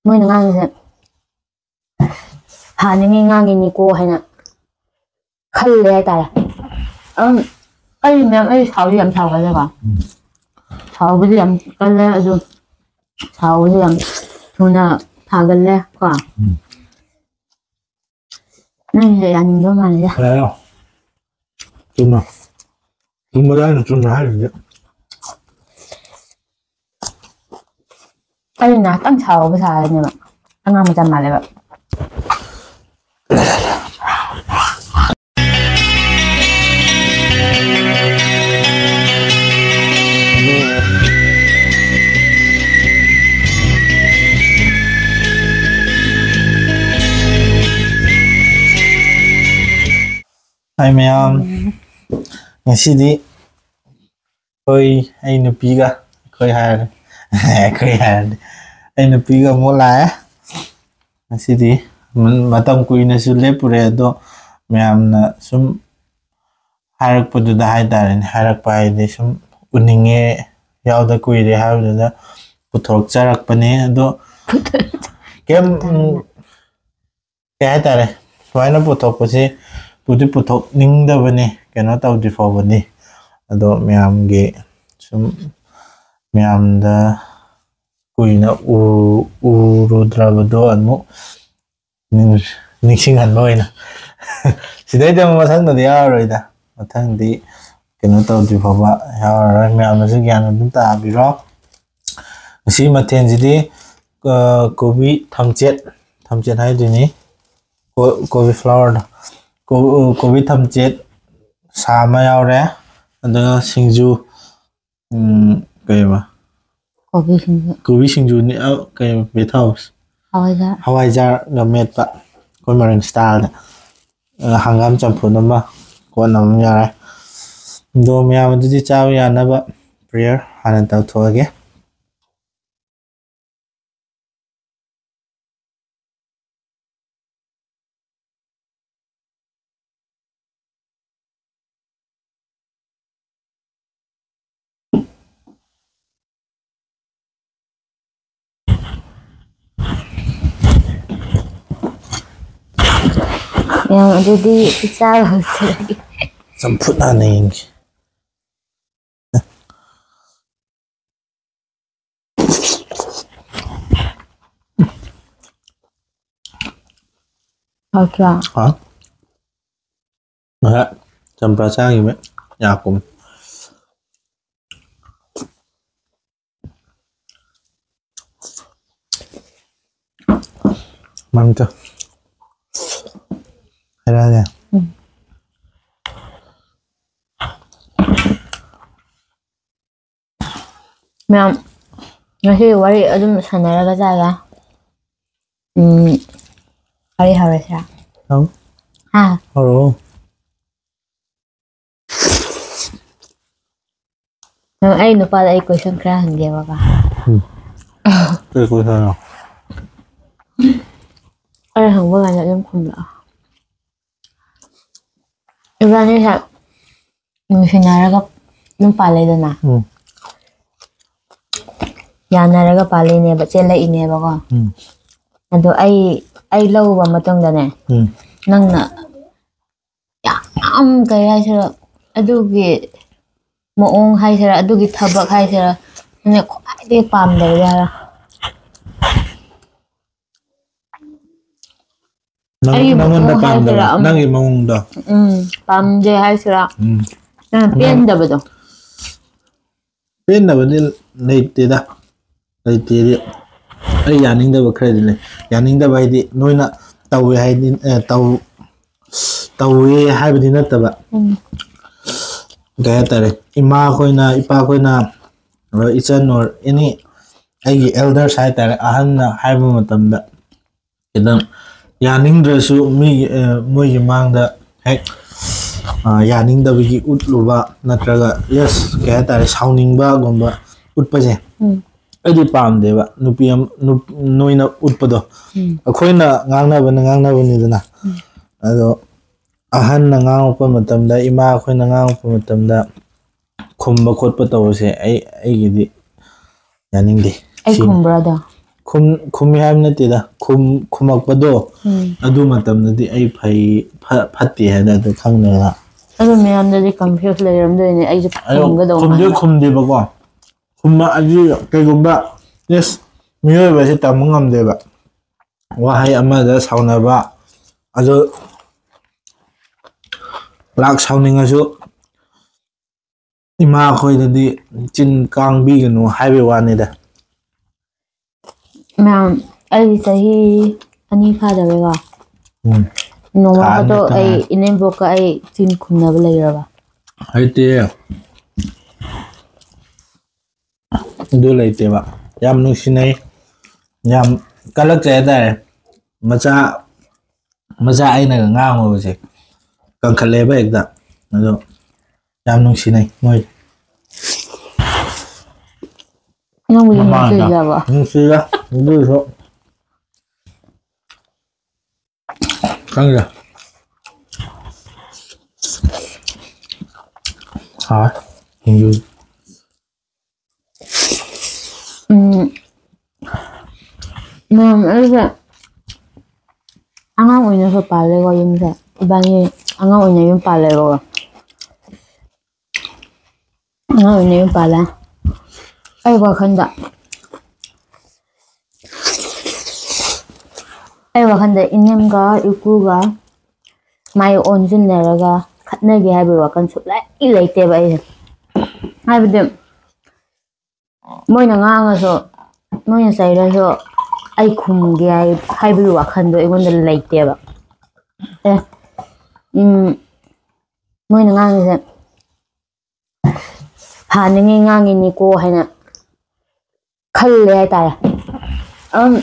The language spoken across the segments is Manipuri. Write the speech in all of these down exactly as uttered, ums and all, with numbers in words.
ꯃꯣꯏꯅ ꯉꯥꯡꯉꯤꯁꯦ ꯐꯅꯤꯡꯉꯤ ꯉꯥꯡꯉꯤꯅꯤꯀꯣ ꯍꯥꯏꯅ ꯈꯜꯂꯦ ꯍꯥꯏꯇꯥꯔꯦ꯫ ꯑꯗꯨꯝ ꯑꯩ ꯃꯌꯥꯝ, ꯑꯩ ꯁꯥꯎꯗꯤ ꯌꯥꯝ ꯁꯥꯎꯒꯜꯂꯦꯀꯣ꯫ ꯎꯝ꯫ ꯁꯥꯎꯕꯗꯤ ꯌꯥꯝ ꯀꯜꯂꯦ, ꯑꯗꯨ ꯁꯥꯎꯕꯁꯦ ꯌꯥꯝ ꯊꯨꯅ ꯐꯥꯒꯜꯂꯦ ꯀꯣ꯫ ꯎꯝ꯫ ꯅꯪꯁꯦ ꯌꯥꯅꯤꯡꯗꯧ ꯃꯥꯜꯂꯤꯗ꯫ ꯌꯥꯔꯦ꯫ ꯆꯨꯝꯅ꯫ ꯆꯨꯝꯕꯗ ꯑꯩꯅ ꯆꯨꯝꯅ ꯍꯥꯏꯔꯤꯁꯦ꯫ ꯑꯩ ꯉꯥꯏꯍꯥꯛꯇꯪ ꯁꯥꯎꯕ ꯁꯥꯔꯅꯦꯕ꯫ ꯑꯉꯥꯡ ꯃꯆꯥ ꯃꯥꯜꯂꯦꯕ꯫ ꯍꯥꯏ ꯃꯌꯥꯝ, ꯎꯝ꯫ ꯉꯁꯤꯗꯤ ꯑꯩꯈꯣꯏ, ꯑꯩ ꯅꯨꯄꯤꯒ, ꯑꯩꯈꯣꯏ ꯍꯥꯏꯔꯅꯤ, ꯑꯩꯈꯣꯏ ꯍꯥꯏꯔꯅꯤ, ꯑꯩ ꯅꯨꯄꯤꯒ ꯑꯃꯨꯛ ꯂꯥꯛꯑꯦ꯫ ꯉꯁꯤꯗꯤ ꯃꯇꯝ ꯀꯨꯏꯅꯁꯨ ꯂꯦꯞꯄꯨꯔꯦ, ꯑꯗꯣ ꯃꯌꯥꯝꯅ ꯁꯨꯝ ꯍꯥꯏꯔꯛꯄꯗꯨꯗ ꯍꯥꯏꯇꯥꯔꯦꯅꯦ, ꯍꯥꯏꯔꯛꯄ ꯍꯥꯏꯗꯤ ꯁꯨꯝ ꯎꯅꯤꯡꯉꯦ, ꯌꯥꯎꯗ ꯀꯨꯏꯔꯦ ꯍꯥꯏꯕꯗꯨꯗ ꯄꯨꯊꯣꯛꯆꯔꯛꯄꯅꯦ꯫ ꯑꯗꯣ ꯀꯩꯝ, ꯎꯝ, ꯀꯩ ꯍꯥꯏꯇꯥꯔꯦ, ꯁꯨꯃꯥꯏꯅ ꯄꯨꯊꯣꯛꯄꯁꯤ ꯄꯨꯗꯤ ꯄꯨꯊꯣꯛꯅꯤꯡꯗꯕꯅꯤ, ꯀꯩꯅꯣ ꯇꯧꯗ꯭ꯔꯤ ꯐꯥꯎꯕꯗꯤ꯫ ꯑꯗꯣ ꯃꯌꯥꯝꯒꯤ ꯁꯨꯝ, ꯃꯌꯥꯝꯗ ꯀꯨꯏꯅ ꯎ-, ꯎꯔꯨꯗ꯭ꯔꯕꯗꯣ ꯑꯃꯨꯛ ꯅꯤꯡ-, ꯅꯤꯡꯁꯤꯡꯍꯟꯕ ꯑꯣꯏꯅ꯫ ꯁꯤꯗꯩꯗꯤ ꯑꯃꯨꯛ ꯃꯊꯪꯗꯗꯤ ꯌꯥꯎꯔꯔꯣꯏꯗ꯫ ꯃꯊꯪꯗꯤ ꯀꯩꯅꯣ ꯇꯧꯗ꯭ꯔꯤ ꯐꯥꯎꯕ ꯌꯥꯎꯔꯔꯣꯏ꯫ ꯃꯌꯥꯝꯅꯁꯨ ꯒ꯭ꯌꯥꯟ ꯑꯗꯨꯝ ꯇꯥꯕꯤꯔꯣ꯫ ꯉꯁꯤ ꯃꯊꯦꯜꯁꯤꯗꯤ, ꯑ, ꯀꯣꯕꯤ ꯊꯝꯆꯦꯠ, ꯊꯝꯆꯦꯠ ꯍꯥꯏꯗꯣꯏꯅꯤ꯫ ꯀꯣ-, ꯀꯣꯕꯤ ꯐ꯭ꯂꯥꯋꯔꯗꯣ꯫ ꯀꯣ-, ꯀꯣꯕꯤ ꯊꯝꯆꯦꯠ ꯁꯥ ꯑꯃ ꯌꯥꯎꯔꯦ꯫ ꯑꯗꯨꯒ ꯁꯤꯡꯖꯨ, ꯎꯝ, ꯀꯩꯕ? ꯀꯣꯕꯤ ꯁꯤꯡꯖꯨ꯫ ꯀꯣꯕꯤ ꯁꯤꯡꯖꯨꯅꯤ, ꯑ, ꯀꯩꯕ? ꯕꯦꯊꯥꯎ꯫ ꯍꯋꯥꯏꯖꯥꯔ꯫ ꯍꯋꯥꯏꯖꯥꯔꯒ ꯃꯦꯠꯄ꯫ ꯑꯩꯈꯣꯏ ꯃꯔꯤꯡ ꯁ꯭ꯇꯥꯏꯜꯗ꯫ ꯑ, ꯍꯪꯒꯥꯝ ꯆꯝꯐꯨꯠ ꯑꯃ, ꯀꯣꯟꯅ ꯑꯃ ꯌꯥꯎꯔꯦ꯫ ꯑꯗꯣ ꯃꯌꯥꯝ ꯑꯗꯨꯗꯤ ꯆꯥꯕ ꯌꯥꯅꯕ ꯄ꯭ꯔꯦꯌꯔ ꯍꯥꯟꯅ ꯇꯧꯊꯣꯛꯑꯒꯦ꯫ ꯃꯌꯥꯝ ꯑꯗꯨꯗꯤ ꯆꯥꯕ ꯍꯧꯁꯤꯔꯒꯦ꯫ ꯆꯝꯐꯨꯠ ꯍꯥꯟꯅ ꯌꯦꯡꯒꯦ꯫ ꯍꯥꯎꯇ꯭ꯔꯥ? ꯍꯥ? ꯉꯁꯥꯏ ꯆꯝꯄ꯭ꯔꯥ ꯆꯥꯈꯤꯕ ꯌꯥ ꯀꯨꯝ꯫ ꯃꯥꯡꯇ ꯍꯥꯏꯔꯛꯑꯒꯦ꯫ ꯃꯌꯥꯝ ꯉꯁꯤ ꯋꯥꯔꯤ ꯑꯗꯨꯝ ꯁꯥꯟꯅꯔꯒ ꯆꯥꯒꯦ꯫ ꯎꯝ, ꯀꯔꯤ ꯍꯧꯔꯁꯤꯔꯥ? ꯍꯥꯎ꯫ ꯍꯥ? ꯍꯧꯔꯛꯑꯣ꯫ ꯅꯪ ꯑꯩ ꯅꯨꯄꯥꯗ ꯑꯩ question ꯈꯔ ꯍꯪꯒꯦꯕꯀꯣ꯫ ꯀꯩ question ꯅꯣ? ꯑꯩ ꯍꯪꯕ ꯀꯥꯟꯗ ꯑꯗꯨꯝ ꯈꯨꯝꯂꯛꯑꯣ꯫ ꯏꯕꯥꯅꯤꯁꯦ ꯅꯨꯡꯁꯤꯅꯔꯒ ꯑꯗꯨꯝ ꯄꯥꯜꯂꯦꯗꯅ꯫ ꯎꯝ꯫ ꯌꯥꯅꯔꯒ ꯄꯥꯜꯂꯤꯅꯦꯕ, ꯆꯦꯜꯂꯛꯏꯅꯦꯕꯀꯣ꯫ ꯎꯝ꯫ ꯑꯗꯣ ꯑꯩ, ꯑꯩ ꯂꯧꯕ ꯃꯇꯨꯡꯗꯅꯦ, ꯎꯝ꯫ ꯅꯪꯅ ꯌꯥꯝ, ꯀꯩ ꯍꯥꯏꯁꯤꯔ, ꯑꯗꯨꯒꯤ ꯃꯑꯣꯡ ꯍꯥꯏꯁꯤꯔ, ꯑꯗꯨꯒꯤ ꯊꯕꯛ ꯍꯥꯏꯁꯤꯔ, ꯅꯪꯅ ꯈ꯭ꯋꯥꯏꯗꯒꯤ ꯄꯥꯝꯗꯕꯗꯤ ꯍꯥꯏꯔꯣ꯫ ꯅꯪ-, ꯑꯩꯒꯤ ꯅꯪꯉꯣꯟꯗ ꯃꯑꯣꯡ ꯄꯥꯝꯗꯕ, ꯍꯥꯏꯁꯤꯔꯥ, ꯎꯝ꯫ ꯅꯪꯒꯤ ꯃꯑꯣꯡꯗꯣ꯫ ꯎꯝ, ꯄꯥꯝꯗꯦ ꯍꯥꯏꯁꯤꯔꯥ, ꯎꯝ꯫ ꯅꯪꯅ ꯄꯦꯟꯗꯕꯗꯣ꯫ ꯄꯦꯟꯗꯕꯗꯤ ꯂꯩꯇꯦꯗ꯫ ꯂꯩꯇꯦꯗꯤ꯫ ꯑꯩ ꯌꯥꯅꯤꯡꯗꯕ ꯈꯔꯗꯤ ꯂꯩ꯫ ꯌꯥꯅꯤꯡꯗꯕ ꯍꯥꯏꯗꯤ ꯅꯣꯏꯅ ꯇꯧꯋꯦ ꯍꯥꯏꯗꯤ, ꯑꯦ, ꯇꯧ-, ꯇꯧꯋꯦ ꯍꯥꯏꯕꯗꯤ ꯅꯠꯇꯕ꯫ ꯎꯝ꯫ ꯀꯩ ꯍꯥꯏꯇꯥꯔꯦ? ꯏꯃꯥ ꯑꯩꯈꯣꯏꯅ, ꯏꯄꯥ ꯑꯩꯈꯣꯏꯅ, or ꯏꯆꯟ or any ꯑꯩꯒꯤ elders ꯍꯥꯏꯇꯥꯔꯦ, ꯑꯍꯟꯅ ꯍꯥꯏꯕ ꯃꯇꯝꯗ ꯈꯤꯇꯪ ꯌꯥꯅꯤꯡꯗ꯭ꯔꯁꯨ ꯃꯤꯒꯤ, ꯑ, ꯃꯣꯏꯒꯤ ꯃꯥꯡꯗ ꯍꯦꯛ, ꯑ, ꯌꯥꯅꯤꯡꯗꯕꯒꯤ ꯎꯠꯂꯨꯕ ꯅꯠꯇ꯭ꯔꯒ, yes, ꯀꯩ ꯍꯥꯏꯇꯥꯔꯦ, ꯁꯥꯎꯅꯤꯡꯕꯒꯨꯝꯕ ꯎꯠꯄꯁꯦ ꯎꯝ꯫ ꯑꯩꯗꯤ ꯄꯥꯝꯗꯦꯕ꯫ ꯅꯨꯄꯤ ꯑꯃ, ꯅꯨꯞ-, ꯅꯣꯏꯅ ꯎꯠꯄꯗꯣ꯫ ꯎꯝ꯫ ꯑꯩꯈꯣꯏꯅ ꯉꯥꯡꯅꯕꯅ ꯉꯥꯡꯅꯕꯅꯤꯗꯅ꯫ ꯎꯝ꯫ ꯑꯗꯣ ꯑꯍꯟꯅ ꯉꯥꯡꯉꯛꯄ ꯃꯇꯝꯗ, ꯏꯃꯥ ꯑꯩꯈꯣꯏꯅ ꯉꯥꯡꯉꯛꯄ ꯃꯇꯝꯗ ꯈꯨꯝꯕ ꯈꯣꯠꯄ ꯇꯧꯕꯁꯦ ꯑꯩ, ꯑꯩꯒꯤꯗꯤ ꯌꯥꯅꯤꯡꯗꯦ꯫ ꯑꯩ ꯁꯤꯅꯤ꯫ ꯈꯨꯝꯕ꯭ꯔꯥ ꯑꯗꯣ? ꯈꯨꯝ ꯈꯨꯝꯃꯤ ꯍꯥꯏꯕ ꯅꯠꯇꯦꯗ, ꯈꯨꯝ ꯈꯨꯝꯃꯛꯄꯗꯣ, ꯎꯝ꯫ ꯑꯗꯨ ꯃꯇꯝꯗꯗꯤ ꯑꯩ ꯐꯩ, ꯐ- ꯐꯠꯇꯦ ꯍꯥꯏꯅ ꯑꯗꯨ ꯈꯪꯅꯩꯅ꯫ ꯑꯗꯨ ꯃꯌꯥꯝꯗꯗꯤ ꯀꯟꯐ꯭ꯌꯨꯁ ꯂꯩꯔꯝꯗꯣꯏꯅꯦ, ꯑꯩꯁꯨ ꯑꯩ ꯈꯨꯝꯒꯗꯧ ꯈꯨꯝꯗꯤ ꯃꯥꯟꯕ꯫ ꯈꯨꯝꯗꯦꯕꯀꯣ꯫ ꯈꯨꯝꯃꯛꯑꯗꯤ ꯀꯩꯒꯨꯝꯕ, ꯌꯦꯁ, ꯃꯤꯑꯣꯏꯕꯁꯦ ꯇꯝꯕ ꯉꯝꯗꯦꯕ꯫ ꯋꯥꯍꯩ ꯑꯃꯗ ꯁꯥꯎꯅꯕ, ꯑꯗꯨ ꯂꯥꯛ ꯁꯥꯎꯅꯤꯡꯉꯁꯨ ꯏꯃꯥ ꯑꯩꯈꯣꯏꯗꯗꯤ ꯆꯤꯟ ꯀꯥꯡꯕꯤꯒꯅꯨ ꯍꯥꯏꯕꯩ ꯋꯥꯅꯤꯗ꯫ ꯃꯌꯥꯝ, ꯑꯩ ꯆꯍꯤ ꯑꯅꯤ ꯐꯥꯗꯧꯔꯦꯀꯣ꯫ ꯎꯝ꯫ ꯅꯣꯡꯃ ꯊꯥ ꯑꯅꯤ ꯐꯥꯗꯣꯛ ꯈꯛꯇ ꯑꯩ ꯉꯥꯏꯔꯦ꯫ ꯏꯅꯦꯝꯕꯣꯛꯀ ꯑꯩ ꯆꯤꯟ ꯈꯨꯝꯅꯕ ꯂꯩꯔꯕ? ꯍꯩꯇꯦ꯫ ꯑꯗꯨ ꯂꯩꯇꯦꯕ꯫ ꯌꯥꯝ ꯅꯨꯡꯁꯤꯅꯩ꯫ ꯌꯥꯝ ꯀꯜꯂꯛꯆꯩ ꯍꯥꯏꯇꯥꯔꯦ꯫ ꯃꯆꯥ, ꯃꯆꯥ ꯑꯩꯅꯒ ꯉꯥꯡꯉꯨꯕꯁꯦ ꯀꯟꯈꯠꯂꯦꯕ ꯍꯦꯛꯇ꯫ ꯑꯗꯣ ꯌꯥꯝ ꯅꯨꯡꯁꯤꯅꯩ ꯃꯣꯏ꯫ ꯅꯪꯕꯨꯗꯤ ꯃꯃꯥꯅ ꯅꯨꯡꯁꯤꯖꯕ? ꯅꯨꯡꯁꯤꯗ꯫ ꯑꯗꯨ ꯑꯣꯏꯔꯁꯨ ꯈꯪꯗꯦ꯫ ꯍꯥꯎꯋꯦ꯫ ꯁꯤꯡꯖꯨ꯫ ꯎꯝ꯫ ꯃꯌꯥꯝ, ꯑꯩꯁꯦ ꯑꯉꯥꯡ ꯑꯣꯏꯅꯁꯨ ꯄꯥꯜꯂꯦꯀꯣ ꯌꯨꯝꯁꯦ꯫ ꯏꯕꯥꯅꯤ ꯑꯉꯥꯡ ꯑꯣꯏꯅ ꯌꯨꯝ ꯄꯥꯜꯂꯦꯕꯀꯣ꯫ ꯑꯉꯥꯡ ꯑꯣꯏꯅ ꯌꯨꯝ ꯄꯥꯜꯂꯦ꯫ ꯑꯩ ꯋꯥꯈꯜꯗ, ꯑꯩ ꯋꯥꯈꯜꯗ ꯏꯅꯦꯝꯒ ꯏꯀꯨꯒ ꯃꯥꯏ ꯑꯣꯟꯁꯤꯟꯅꯔꯒ ꯈꯠꯅꯒꯦ ꯍꯥꯏꯕꯒꯤ ꯋꯥꯈꯜ ꯁꯨꯛꯂꯩ ꯂꯩꯇꯦꯕ ꯑꯩꯁꯦ꯫ ꯍꯥꯏꯕꯗꯤ ꯃꯣꯏꯅ ꯉꯥꯡꯉꯁꯨ, ꯃꯣꯏꯅ ꯆꯩꯔꯁꯨ ꯑꯩ ꯈꯨꯝꯒꯦ ꯍꯥꯏ-, ꯍꯥꯏꯕꯒꯤ ꯋꯥꯈꯜꯗꯣ ꯑꯩꯉꯣꯟꯗ ꯂꯩꯇꯦꯕ꯫ ꯑꯦ, ꯎꯝ, ꯃꯣꯏꯅ ꯉꯥꯡꯉꯤꯁꯦ ꯐꯅꯉꯩ ꯉꯥꯡꯉꯤꯅꯤꯀꯣ ꯍꯥꯏꯅ ꯈꯜꯂꯦ ꯍꯥꯏꯇꯥꯔꯦ꯫ ꯑꯗꯨꯝ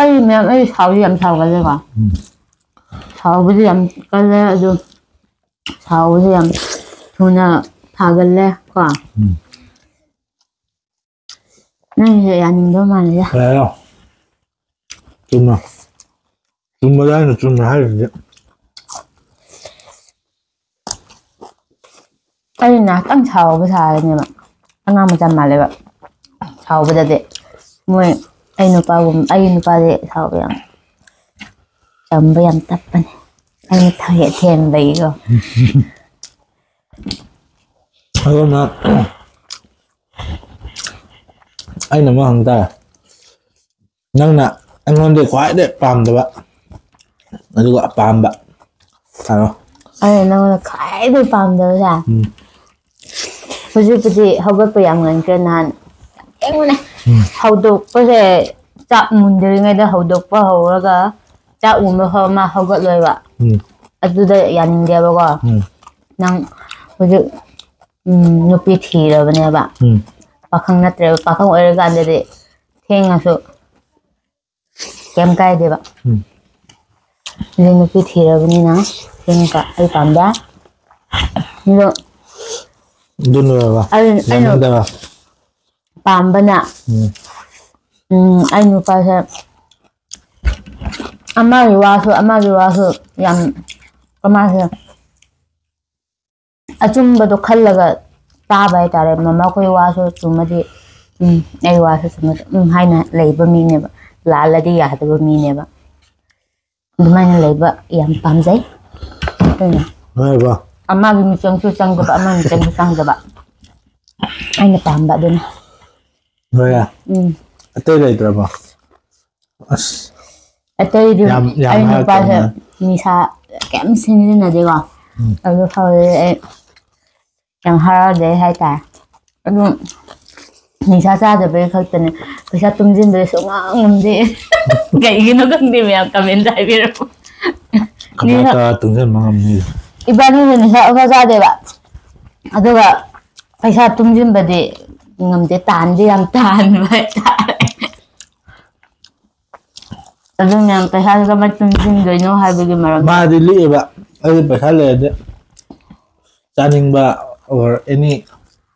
ꯑꯩ ꯃꯌꯥꯝ, ꯑꯩ ꯁꯥꯎꯗꯤ ꯌꯥꯝ ꯁꯥꯎꯒꯜꯂꯦꯀꯣ꯫ ꯎꯝ꯫ ꯁꯥꯎꯕꯗꯤ ꯌꯥꯝ ꯀꯜꯂꯦ, ꯑꯗꯨ ꯁꯥꯎꯕꯁꯦ ꯌꯥꯝ ꯊꯨꯅ ꯐꯥꯒꯜꯂꯦ ꯀꯣ꯫ ꯎꯝ꯫ ꯅꯪꯁꯦ ꯌꯥꯅꯤꯡꯗꯕ ꯃꯥꯜꯂꯦꯗ꯫ ꯌꯥꯔꯦ꯫ ꯆꯨꯝꯅ꯫ ꯆꯨꯝꯕꯗ ꯑꯩꯅ ꯆꯨꯝꯅ ꯍꯥꯏꯔꯤꯁꯤꯗꯤ꯫ ꯑꯩꯅ ꯉꯥꯏꯍꯥꯛꯇꯪ ꯁꯥꯎꯕ ꯁꯥꯔꯅꯦꯕ꯫ ꯑꯉꯥꯡ ꯃꯆꯥ ꯃꯥꯜꯂꯦꯕ꯫ ꯁꯥꯎꯕꯗꯗꯤ ꯃꯣꯏ ꯑꯩ ꯅꯨꯄꯥꯒꯨꯝ ꯑꯩ ꯅꯨꯄꯥꯗꯤ ꯁꯥꯎꯕ ꯌꯥꯝ ꯆꯝꯕ ꯌꯥꯝ ꯇꯞꯄꯅꯦ꯫ ꯑꯩꯅ ꯊꯥꯒꯦꯠ ꯊꯦꯝꯕꯒꯤꯀꯣ꯫ ꯑꯗꯨꯅ ꯑꯩꯅ ꯑꯃ ꯍꯪ ꯇꯥꯔꯦ꯫ ꯅꯪꯅ ꯑꯩꯉꯣꯟꯗ ꯈ꯭ꯋꯥꯏꯗꯩ ꯄꯥꯝꯗꯕ ꯑꯗꯨꯒ ꯑꯄꯥꯝꯕ ꯍꯥꯏꯔꯣ꯫ ꯑꯩꯅ ꯅꯪꯉꯣꯟꯗ ꯈ꯭ꯋꯥꯏꯗꯩ ꯄꯥꯝꯗꯕꯁꯦ ꯎꯝ꯫ ꯍꯧꯖꯤꯛꯄꯨꯗꯤ ꯍꯧꯒꯠꯄ ꯌꯥꯝ ꯉꯟꯈ꯭ꯔꯦ꯫ ꯅꯍꯥꯟ ꯌꯥꯝ ꯊꯦꯡꯕꯅꯦ꯫ ꯎꯝ꯫ ꯍꯧꯗꯣꯛꯄꯁꯦ ꯆꯥꯛ ꯃꯨꯟꯗ꯭ꯔꯤꯉꯩꯗ ꯍꯧꯗꯣꯛꯄ ꯍꯧꯔꯒ ꯆꯥꯛ ꯃꯨꯟꯕ ꯐꯥꯎ ꯃꯥ ꯍꯧꯒꯠꯂꯣꯏꯕ꯫ ꯎꯝ꯫ ꯑꯗꯨꯗ ꯌꯥꯅꯤꯡꯗꯦꯕꯀꯣ꯫ ꯎꯝ꯫ ꯅꯪ ꯍꯧꯖꯤꯛ ꯎꯝ, ꯅꯨꯄꯤ ꯊꯤꯔꯕꯅꯦꯕ꯫ ꯎꯝ꯫ ꯄꯥꯈꯪ ꯅꯠꯇ꯭ꯔꯦꯕ꯫ ꯄꯥꯈꯪ ꯑꯣꯏꯔꯀꯥꯟꯗꯗꯤ ꯊꯦꯡꯉꯁꯨ ꯀꯩꯝ ꯀꯥꯏꯗꯦꯕ꯫ ꯎꯝ꯫ ꯍꯧꯖꯤꯛ ꯅꯨꯄꯤ ꯊꯤꯔꯕꯅꯤꯅ ꯊꯦꯡꯉꯒ ꯑꯩ ꯄꯥꯝꯗꯦ꯫ ꯑꯗꯣ ꯑꯗꯨꯅꯦꯕ ꯑꯩ- ꯑꯩꯅ- ꯌꯥꯅꯤꯡꯗꯕ꯫ ꯄꯥꯝꯕꯅ ꯎꯝ꯫ ꯎꯝ, ꯑꯩ ꯅꯨꯄꯥꯁꯦ ꯑꯃꯒꯤ ꯋꯥꯁꯨ ꯑꯃꯒꯤ ꯋꯥꯁꯨ ꯌꯥꯝ ꯀꯃꯥꯏꯅ ꯍꯥꯏꯁꯤꯔ? ꯑꯆꯨꯝꯕꯗꯣ ꯈꯜꯂꯒ ꯇꯥꯕ ꯍꯥꯏꯇꯥꯔꯦ꯫ ꯃꯃꯥꯈꯣꯏ ꯋꯥꯁꯨ ꯆꯨꯝꯃꯗꯤ ꯎꯝ, ꯑꯩ ꯋꯥꯁꯨ ꯆꯨꯝꯃꯗꯤ ꯎꯝ ꯍꯥꯏꯅ ꯂꯩꯕ ꯃꯤꯅꯦꯕ꯫ ꯂꯥꯜꯂꯗꯤ ꯌꯥꯗꯕ ꯃꯤꯅꯦꯕ꯫ ꯑꯗꯨꯃꯥꯏꯅ ꯂꯩꯕ ꯌꯥꯝ ꯄꯥꯝꯖꯩ꯫ ꯑꯗꯨꯅ ꯂꯣꯏꯔꯕꯣ? ꯑꯃꯒꯤ ꯃꯤꯆꯪꯁꯨ ꯆꯪꯗꯕ, ꯑꯃꯒꯤ ꯃꯤꯆꯪꯁꯨ ꯆꯪꯗꯕ꯫ ꯑꯩꯅ ꯄꯥꯝꯕ ꯑꯗꯨꯅ꯫ ꯂꯣꯏꯔꯦ? ꯎꯝ꯫ ꯑꯇꯩ ꯂꯩꯇ꯭ꯔꯕꯣ? ꯑꯁ꯫ ꯑꯇꯩꯗꯤ ꯌꯥꯝ- ꯌꯥꯝ ꯑꯩ ꯍꯥꯏꯔꯛꯇꯕ ꯅꯨꯄꯥꯁꯦ ꯃꯥꯜꯂꯦ꯫ ꯅꯤꯁꯥ ꯀꯩꯝ ꯁꯤꯖꯤꯟꯅꯗꯦꯀꯣ꯫ ꯎꯝ꯫ ꯑꯗꯨ ꯐꯥꯎꯗꯤ ꯑꯩ ꯌꯥꯝ ꯍꯔꯥꯎꯖꯩ ꯍꯥꯏꯇꯥꯔꯦ꯫ ꯑꯗꯨꯝ ꯅꯤꯁꯥ ꯆꯥꯗꯕꯩ ꯈꯛꯇꯅꯦ꯫ ꯄꯩꯁꯥ ꯇꯨꯡꯁꯤꯟꯕꯗꯤ ꯁꯨꯡꯉꯝ ꯉꯝꯗꯦ꯫ ꯀꯩꯒꯤꯅꯣ ꯈꯪꯗꯦ, ꯃꯌꯥꯝ comment ꯍꯥꯏꯕꯤꯔꯛꯑꯣ꯫ ꯀꯃꯥꯏꯅ ꯅꯤꯁꯥ- ꯇꯧꯔ ꯇꯨꯡꯁꯤꯟꯕ ꯉꯝꯅꯤ? ꯏꯕꯥꯅꯤꯁꯦ ꯅꯤꯁꯥ ꯑꯃ ꯆꯥꯗꯦꯕ, ꯑꯗꯨꯒ ꯄꯩꯁꯥ ꯇꯨꯡꯁꯤꯟꯕꯗꯤ ꯉꯝꯗꯦ, ꯇꯥꯟꯗꯤ ꯌꯥꯝ ꯇꯥꯟꯕ ꯍꯥꯏꯇꯥꯔꯦ꯫ ꯑꯗꯨ ꯃꯌꯥꯝ ꯄꯩꯁꯥꯁꯦ ꯀꯃꯥꯏꯅ ꯇꯨꯡꯁꯤꯟꯗꯣꯏꯅꯣ ꯍꯥꯏꯕꯒꯤ ꯃꯔꯝ ꯃꯥꯗꯤ ꯂꯤꯛꯑꯦꯕ꯫ ꯑꯩꯗꯤ ꯄꯩꯁꯥ ꯂꯩꯔꯗꯤ ꯆꯥꯅꯤꯡꯕ or any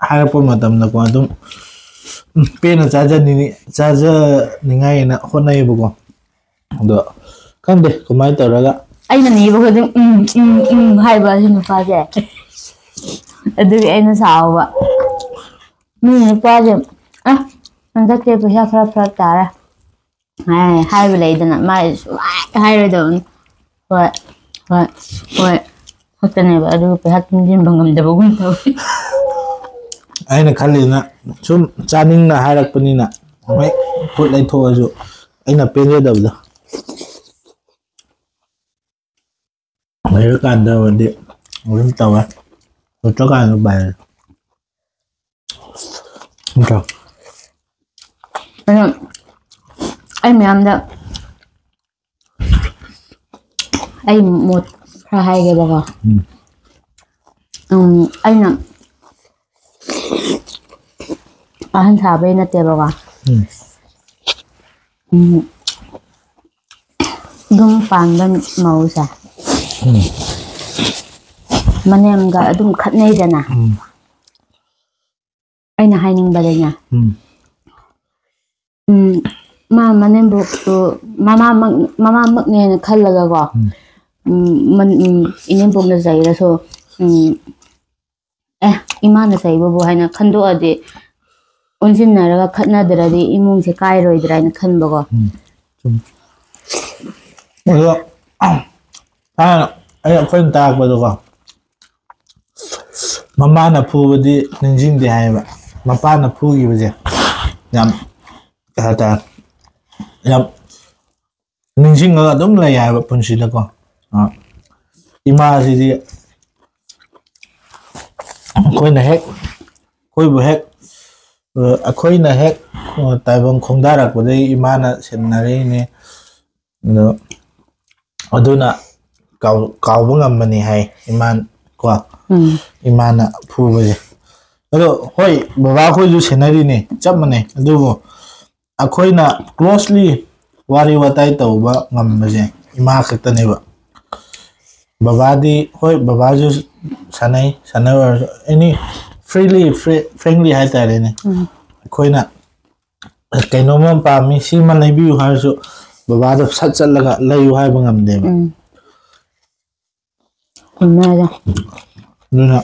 ꯍꯥꯏꯔꯛꯄ ꯃꯇꯝꯗꯀꯣ ꯑꯗꯨꯝ ꯎꯝ, ꯄꯦꯟꯅ ꯆꯥꯖꯅꯤꯡꯉꯤ ꯆꯥꯖꯅꯤꯡꯉꯥꯏꯅ ꯍꯣꯠꯅꯩꯌꯦꯕꯀꯣ꯫ ꯑꯗꯣ ꯈꯪꯗꯦ ꯀꯃꯥꯏꯅ ꯇꯧꯔꯒ ꯑꯩꯅ ꯅꯤꯕ ꯈꯨꯗꯤꯡ ꯎꯝ ꯎꯝ ꯎꯝ ꯍꯥꯏꯕ ꯑꯁꯤ ꯅꯨꯄꯥꯁꯦ꯫ ꯑꯗꯨꯒꯤ ꯑꯩꯅ ꯁꯥꯎꯕ꯫ ꯃꯤ ꯅꯨꯄꯥꯁꯦ ꯑ ꯍꯟꯗꯛꯇꯤ ꯄꯩꯁꯥ ꯈꯔ ꯐꯔꯛ ꯇꯥꯔꯦ꯫ ꯍꯥꯏ- ꯍꯥꯏꯕ ꯂꯩꯗꯅ, ꯃꯥꯏ ꯁꯨꯡꯍꯥꯏ ꯍꯥꯏꯔꯣꯏꯗꯕꯅꯤ꯫ "ꯍꯣꯏ, ꯍꯣꯏ, ꯍꯣꯏ" ꯈꯛꯇꯅꯦꯕ꯫ ꯑꯗꯨꯒ ꯄꯩꯁꯥ ꯇꯨꯡꯁꯤꯟꯕ ꯉꯝꯗꯕꯒꯨꯝ ꯇꯧꯋꯤ꯫ ꯑꯩꯅ ꯈꯜꯂꯤꯅ ꯁꯨꯝ ꯆꯥꯅꯤꯡꯅ ꯍꯥꯏꯔꯛꯄꯅꯤꯅ, ꯍꯣꯏ, ꯈꯨꯠ ꯂꯩꯊꯣꯛꯑꯁꯨ ꯑꯩꯅ ꯄꯦꯟꯖꯗꯕꯗꯣ꯫ ꯂꯩꯔꯀꯥꯟꯗꯕꯨꯗꯤ ꯑꯗꯨꯝ ꯇꯧꯋꯦ, ꯂꯩꯇ꯭ꯔꯀꯥꯟꯗ ꯎꯄꯥꯏ ꯂꯩꯇꯦ꯫ ꯅꯠꯇ꯭ꯔꯣ? ꯑꯗꯣ ꯑꯩ ꯃꯌꯥꯝꯗ ꯑꯩ ꯃꯣꯠ ꯈꯔ ꯍꯥꯏꯒꯦꯕꯀꯣ꯫ ꯎꯝ꯫ ꯎꯝ, ꯑꯩꯅ ꯑꯍꯟ ꯁꯥꯕꯩ ꯅꯠꯇꯦꯕꯀꯣ꯫ ꯎꯝ꯫ ꯎꯝ, ꯌꯨꯝ ꯄꯥꯟꯕ ꯃꯧꯁꯦ ꯎꯝ꯫ ꯃꯅꯦꯝꯒ ꯑꯗꯨꯝ ꯈꯠꯅꯩꯗꯅ꯫ ꯎꯝ꯫ ꯑꯩꯅ ꯍꯥꯏꯅꯤꯡꯕꯗꯅꯦ, ꯎꯝ꯫ ꯎꯝ, ꯃꯥ ꯃꯅꯦꯝꯕꯣꯛꯇꯨ ꯃꯃꯥꯃꯛ-, ꯃꯃꯥꯃꯛꯅꯦꯅ ꯈꯜꯂꯒꯀꯣ, ꯎꯝ꯫ ꯎꯝ, ꯃꯟ-, ꯎꯝ, ꯏꯅꯦꯝꯕꯣꯛꯅ ꯆꯩꯔꯁꯨ, ꯎꯝ, "ꯑꯦ, ꯏꯃꯥꯅ ꯆꯩꯕꯕꯨ" ꯍꯥꯏꯅ ꯈꯟꯗꯣꯛꯑꯗꯤ, ꯑꯣꯟꯁꯤꯟꯅꯔꯒ ꯈꯠꯅꯗ꯭ꯔꯗꯤ ꯏꯃꯨꯡꯁꯦ ꯀꯥꯏꯔꯣꯏꯗ꯭ꯔꯥ ꯍꯥꯏꯅ ꯈꯟꯕꯀꯣ꯫ ꯎꯝ, ꯆꯨꯝꯃꯤ꯫ ꯑꯗꯣ, ꯊꯥꯏꯅ ꯑꯩ, ꯑꯩꯈꯣꯏꯅ ꯇꯥꯛꯄꯗꯀꯣ, ꯃꯃꯥꯅ ꯐꯨꯕꯗꯤ ꯅꯤꯡꯁꯤꯡꯗꯦ ꯍꯥꯏꯌꯦꯕ꯫ ꯃꯄꯥꯅ ꯐꯨꯈꯤꯕꯁꯦ ꯌꯥꯝ, ꯀꯩ ꯍꯥꯏꯇꯥꯔꯦ, ꯌꯥꯝ ꯅꯤꯡꯁꯤꯡꯉꯒ ꯑꯗꯨꯝ ꯂꯩ ꯍꯥꯏꯕ ꯄꯨꯟꯁꯤꯗꯀꯣ꯫ ꯑ, ꯏꯃꯥꯁꯤꯗꯤ ꯑꯩꯈꯣꯏꯅ ꯍꯦꯛ, ꯑꯩꯈꯣꯏꯕꯨ ꯍꯦꯛ, ꯑ, ꯑꯩꯈꯣꯏꯅ ꯍꯦꯛ, ꯑ, ꯇꯥꯏꯕꯪ ꯈꯣꯡꯗꯥꯔꯛꯄꯗꯒꯤ ꯏꯃꯥꯅ ꯁꯦꯟꯅꯔꯛꯏꯅꯦ꯫ ꯑꯗꯣ ꯑꯗꯨꯅ ꯀꯥꯎ-, ꯀꯥꯎꯕ ꯉꯝꯕꯅꯤ ꯍꯥꯏ ꯏꯃꯥꯟ-, ꯀꯣ꯫ ꯎꯝ꯫ ꯏꯃꯥꯅ ꯐꯨꯕꯁꯦ꯫ ꯑꯗꯣ ꯍꯣꯏ, ꯕꯕꯥꯈꯣꯏꯁꯨ ꯁꯦꯟꯅꯔꯤꯅꯦ, ꯆꯞ ꯃꯥꯟꯅꯩ꯫ ꯑꯗꯨꯕꯨ ꯑꯩꯈꯣꯏꯅ closely ꯋꯥꯔꯤ ꯋꯥꯇꯥꯏ ꯇꯧꯕ ꯉꯝꯕꯁꯦ ꯏꯃꯥ ꯈꯛꯇꯅꯦꯕ꯫ ꯕꯕꯥꯗꯤ, ꯍꯣꯏ, ꯕꯕꯥꯁꯨ ꯁꯥꯟꯅꯩ, ꯁꯥꯟꯅꯔꯁꯨ any freely, free-, frankly ꯍꯥꯏꯇꯥꯔꯦꯅꯦ꯫ ꯎꯝ꯫ ꯑꯩꯈꯣꯏꯅ ꯀꯩꯅꯣꯝꯃ ꯄꯥꯝꯃꯤ, ꯁꯤꯃ ꯂꯩꯕꯤꯌꯨ ꯍꯥꯏꯔꯁꯨ ꯕꯕꯥꯗ ꯁꯠ ꯆꯠꯂꯒ ꯂꯩꯌꯨ ꯍꯥꯏꯕ ꯉꯝꯗꯦꯕ꯫ ꯎꯝ꯫ ꯆꯨꯝꯃꯦ ꯑꯗꯣ꯫ ꯑꯗꯨꯅ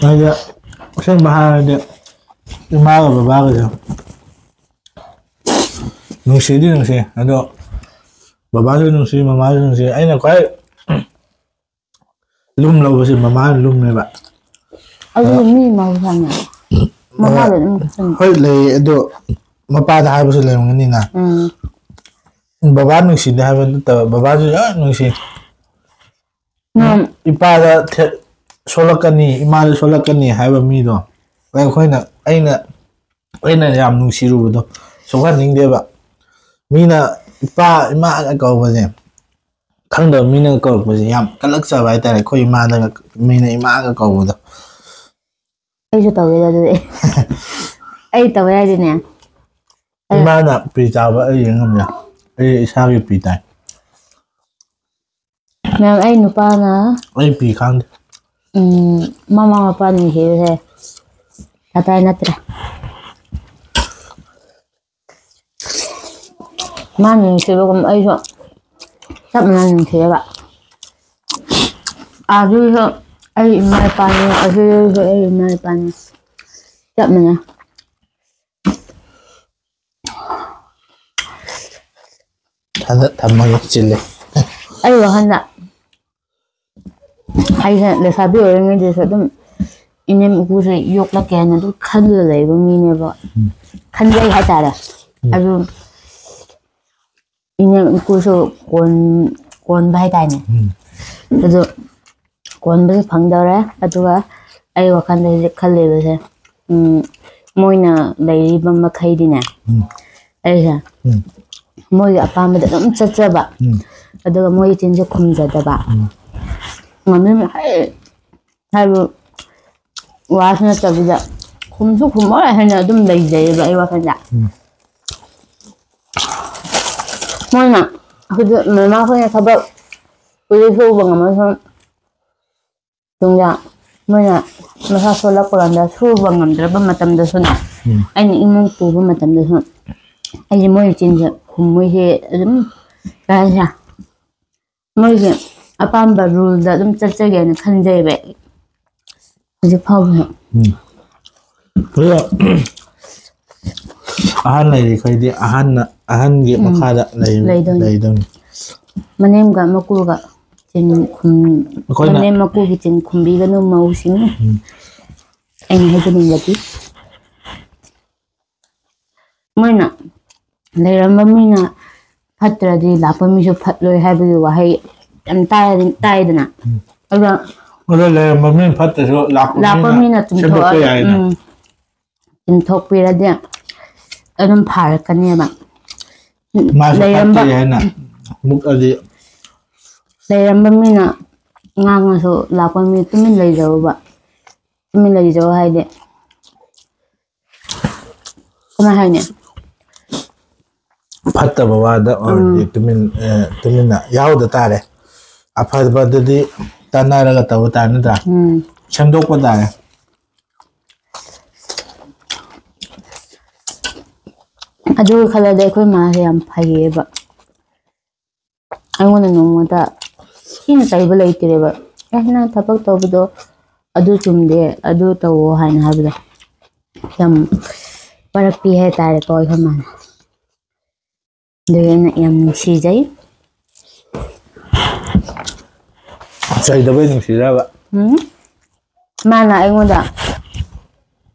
ꯑꯩꯗꯤ ꯑꯁꯦꯡꯕ ꯍꯥꯏꯔꯗꯤ ꯏꯃꯥꯒ ꯕꯕꯥꯒꯁꯨ ꯅꯨꯡꯁꯤꯗꯤ ꯅꯨꯡꯁꯤ, ꯑꯗꯣ ꯕꯕꯥꯁꯨ ꯅꯨꯡꯁꯤ, ꯃꯃꯥꯁꯨ ꯅꯨꯡꯁꯤ꯫ ꯑꯩꯅ ꯈ꯭ꯋꯥꯏ ꯂꯨꯝ ꯂꯧꯕꯁꯦ ꯃꯃꯥꯅ ꯂꯨꯝꯃꯦꯕ꯫ ꯑꯗꯨ ꯃꯤ ꯃꯍꯧꯁꯥꯅꯦ꯫ ꯃꯃꯥꯗ ꯑꯗꯨꯝ ꯈꯟ- ꯍꯣꯏ, ꯂꯩ, ꯑꯗꯣ ꯃꯄꯥꯗ ꯍꯥꯏꯕꯁꯨ ꯂꯩꯔꯝꯒꯅꯤꯅ꯫ ꯎꯝ꯫ ꯕꯕꯥ ꯅꯨꯡꯁꯤꯗꯦ ꯍꯥꯏꯕ ꯅꯠꯇꯕ, ꯕꯕꯥꯁꯨ ꯌꯥꯝ ꯅꯨꯡꯁꯤ꯫ ꯎꯝ꯫ ꯏꯄꯥꯗ ꯊꯦ- ꯁꯣꯜꯂꯛꯀꯅꯤ, ꯏꯃꯥꯗ ꯁꯣꯜꯂꯛꯀꯅꯤ ꯍꯥꯏꯕ ꯃꯤꯗꯣ ꯑꯩꯈꯣꯏꯅ, ꯑꯩꯅ ꯑꯩꯅ ꯌꯥꯝ ꯅꯨꯡꯁꯤꯔꯨꯕꯗꯣ ꯁꯣꯛꯍꯟꯅꯤꯡꯗꯦꯕ꯫ ꯃꯤꯅ ꯏꯄꯥ ꯏꯃꯥꯒ ꯀꯧꯕꯁꯦ, ꯈꯪꯗꯕ ꯃꯤꯅ ꯀꯧꯔꯛꯄꯁꯦ ꯌꯥꯝ ꯀꯜꯂꯛꯆꯕ ꯍꯥꯏꯇꯥꯔꯦ ꯑꯩꯈꯣꯏ ꯏꯃꯥꯗꯒ, ꯃꯤꯅ ꯏꯃꯥꯒ ꯀꯧꯕꯗꯣ꯫ ꯑꯩꯁꯨ ꯇꯧꯋꯦꯗ ꯑꯗꯨꯗꯤ꯫ ꯑꯩ ꯇꯧꯋꯦ ꯍꯥꯏꯗꯤꯅꯦ꯫ ꯏꯃꯥꯅ ꯄꯤ ꯆꯥꯕ ꯑꯩ ꯌꯦꯡ ꯉꯝꯗꯦ꯫ ꯑꯩ ꯏꯁꯥꯒꯤ ꯄꯤ ꯇꯥꯏ꯫ ꯃꯌꯥꯝ, ꯑꯩ ꯅꯨꯄꯥꯅ ꯑꯩ ꯄꯤ ꯈꯥꯡꯗꯦ꯫ ꯎꯝ, ꯃꯃꯥ ꯃꯄꯥ ꯅꯨꯡꯁꯤꯕꯁꯦ ꯇꯇꯥꯏ ꯅꯠꯇ꯭ꯔꯦ꯫ ꯃꯥꯅ ꯅꯨꯡꯁꯤꯕꯒꯨꯝ ꯑꯩꯁꯨ ꯆꯞ ꯃꯥꯟꯅꯅ ꯅꯨꯡꯁꯤꯌꯦꯕ꯫ ꯑꯗꯨꯁꯨ ꯑꯩ ꯏꯃꯥ ꯏꯄꯥꯅꯤ, ꯑꯗꯨꯁꯨ ꯑꯩ ꯏꯃꯥ ꯏꯄꯥꯅꯤ, ꯆꯞ ꯃꯥꯟꯅꯩ꯫ ꯊꯝꯃꯒ ꯆꯤꯜꯂꯦ꯫ ꯑꯩ ꯋꯥꯈꯜꯗ ꯑꯩꯁꯦ ꯂꯩꯁꯥꯕꯤ ꯑꯣꯏꯔꯤꯉꯩꯗꯁꯨ ꯑꯗꯨꯝ ꯏꯅꯦꯝ ꯏꯀꯨꯁꯦ ꯌꯣꯛꯂꯛꯀꯦ ꯍꯥꯏꯅ ꯑꯗꯨꯝ ꯈꯜꯂ ꯂꯩꯕ ꯃꯤꯅꯦꯕ꯫ ꯈꯟꯖꯩ ꯍꯥꯏꯇꯥꯔꯦ꯫ ꯑꯗꯨ ꯏꯅꯦꯝ ꯏꯀꯨꯁꯨ ꯀꯣꯟ ꯀꯣꯟꯕ ꯍꯥꯏꯇꯥꯔꯦꯅꯦ꯫ ꯑꯗꯨ ꯀꯣꯟꯕꯁꯨ ꯐꯪꯗꯧꯔꯦ꯫ ꯑꯗꯨꯒ ꯑꯩ ꯋꯥꯈꯜꯗ ꯍꯧꯖꯤꯛ ꯈꯜꯂꯤꯕꯁꯦ, ꯎꯝ, ꯃꯣꯏꯅ ꯂꯩꯔꯤꯕ ꯃꯈꯩꯗꯤꯅꯦ, ꯑꯩꯁꯦ ꯃꯣꯏꯒꯤ ꯑꯄꯥꯝꯕꯗ ꯑꯗꯨꯝ ꯆꯠꯆꯕ, ꯑꯗꯨꯒ ꯃꯣꯏꯒꯤ ꯆꯤꯟꯁꯦ ꯈꯨꯝꯖꯗꯕ, ꯉꯝꯅꯤꯡ ꯍꯥꯏꯕ ꯋꯥꯁꯨ ꯅꯠꯇꯕꯤꯗ ꯈꯨꯝꯁꯨ ꯈꯨꯝꯃꯣꯏ ꯍꯥꯏꯅ ꯑꯗꯨꯝ ꯂꯩꯖꯩꯌꯦꯕ ꯑꯩ ꯋꯥꯈꯜꯗ꯫ ꯃꯣꯏꯅ ꯍꯧꯖꯤꯛ ꯃꯃꯥꯈꯣꯏꯅ ꯊꯕꯛ ꯀꯨꯂꯤ ꯁꯨꯕ ꯉꯝꯃꯁꯨ ꯇꯨꯡꯗ ꯃꯣꯏꯅ ꯃꯁꯥ ꯁꯣꯜꯂꯛꯄ ꯀꯥꯟꯗ ꯁꯨꯕ ꯉꯝꯗ꯭ꯔꯕ ꯃꯇꯝꯗꯁꯨꯅꯦ, ꯑꯩꯅ ꯏꯃꯨꯡ ꯄꯨꯕ ꯃꯇꯝꯗꯁꯨ ꯑꯩꯁꯦ ꯃꯣꯏ ꯆꯤꯟꯁꯦ ꯈꯨꯝꯃꯣꯏꯁꯦ ꯑꯗꯨꯝ ꯀꯩ ꯍꯥꯏꯁꯤꯔꯥ, ꯃꯣꯏꯒꯤ ꯑꯄꯥꯝꯕ ꯔꯨꯜꯗ ꯑꯗꯨꯝ ꯆꯠꯆꯒꯦꯅ ꯈꯟꯖꯩꯕ ꯑꯩ ꯍꯧꯖꯤꯛ ꯐꯥꯎꯕꯁꯨ꯫ ꯑꯗꯣ ꯑꯍꯟ ꯂꯩꯔꯤꯈꯩꯗꯤ ꯑꯍꯟꯅ, ꯑꯍꯟꯒꯤ ꯎꯝ꯫ ꯃꯈꯥꯗ ꯂꯩ-, ꯂꯩꯗꯣꯏꯅꯤ꯫ ꯂꯩꯗꯣꯏꯅꯤ꯫ ꯃꯅꯦꯝꯒ ꯃꯀꯨꯒ ꯆꯤꯟ ꯈꯨꯝ-, ꯑꯩꯈꯣꯏꯅ ꯃꯅꯦꯝ ꯃꯀꯨꯒꯤ ꯆꯤꯟ ꯈꯨꯝꯕꯤꯒꯅꯨ ꯃꯧꯁꯤꯡ꯫ ꯎꯝ꯫ ꯑꯩꯅ ꯍꯥꯏꯖꯅꯤꯡꯕꯗꯤ ꯃꯣꯏꯅ ꯂꯩꯔꯝꯕ ꯃꯤꯅ ꯐꯠꯇ꯭ꯔꯗꯤ ꯂꯥꯛꯄ ꯃꯤꯁꯨ ꯐꯠꯂꯣꯏ ꯍꯥꯏꯕꯒꯤ ꯋꯥꯍꯩ ꯌꯥꯝ ꯇꯥꯏ-, ꯇꯥꯏꯗꯅ꯫ ꯎꯝ꯫ ꯑꯗꯣ ꯑꯗꯣ ꯂꯩꯔꯝꯕ ꯃꯤꯅ ꯐꯠꯇ꯭ꯔꯁꯨ ꯂꯥꯛꯄ ꯂꯥꯛꯄ ꯃꯤꯅ ꯃꯤꯅ ꯁꯦꯝꯗꯣꯛꯄ ꯆꯨꯝꯊꯣꯛꯑ-, ꯌꯥꯏꯅ꯫ ꯎꯝ꯫ ꯆꯨꯝꯊꯣꯛꯄꯤꯔꯗꯤ ꯑꯗꯨꯝ ꯐꯥꯔꯛꯀꯅꯦꯕ꯫ ꯃꯥꯁꯨ ꯂꯩꯔꯝꯕ ꯐꯠꯇꯦ ꯍꯥꯏꯅ ꯃꯨꯛꯑꯗꯤ꯫ ꯂꯩꯔꯝꯕ ꯃꯤꯅ ꯉꯥꯡꯉꯁꯨ ꯂꯥꯛꯄ ꯃꯤ ꯇꯨꯃꯤꯟ ꯂꯩꯖꯧꯕ꯫ ꯇꯨꯃꯤꯟ ꯂꯩꯖꯧ ꯍꯥꯏꯗꯤ ꯀꯃꯥꯏ ꯍꯥꯏꯅꯤ? ꯐꯠꯇꯕ ꯋꯥꯗ ꯑꯣꯏꯔꯗꯤ ꯎꯝ꯫ ꯇꯨꯃꯤꯟ-, ꯑ, ꯇꯨꯃꯤꯟꯅ ꯌꯥꯎꯗ ꯇꯥꯔꯦ꯫ ꯑꯐꯕꯗꯗꯤ ꯇꯥꯟꯅꯔꯒ ꯇꯧꯕ ꯇꯥꯔꯦ, ꯅꯠꯇ꯭ꯔꯥ? ꯎꯝ꯫ ꯁꯦꯝꯗꯣꯛꯄ ꯇꯥꯔꯦ꯫ ꯑꯗꯨꯒꯤ ꯈꯜꯂꯗꯤ ꯑꯩꯈꯣꯏ ꯃꯥꯁꯦ ꯌꯥꯝ ꯐꯩꯌꯦꯕ꯫ ꯑꯩꯉꯣꯟꯗ ꯅꯣꯡꯃꯗ ꯊꯤꯅ ꯆꯩꯕ ꯂꯩꯇ꯭ꯔꯦꯕ꯫ "ꯑꯦ, ꯅꯪ ꯊꯕꯛ ꯇꯧꯕꯗꯣ ꯑꯗꯨ ꯆꯨꯝꯗꯦ, ꯑꯗꯨ ꯇꯧꯋꯣ" ꯍꯥꯏꯅ ꯍꯥꯏꯕꯗꯣ ꯌꯥꯝ ꯋꯥꯔꯛꯄꯤ ꯍꯥꯏꯇꯥꯔꯦꯀꯣ ꯑꯩꯈꯣꯏ ꯃꯥꯅ꯫ ꯑꯗꯨꯒꯤ ꯑꯩꯅ ꯌꯥꯝ ꯅꯨꯡꯁꯤꯖꯩ꯫ ꯆꯩꯗꯕꯩ ꯅꯨꯡꯁꯤꯔꯕ? ꯎꯝ꯫ ꯃꯥꯅ ꯑꯩꯉꯣꯟꯗ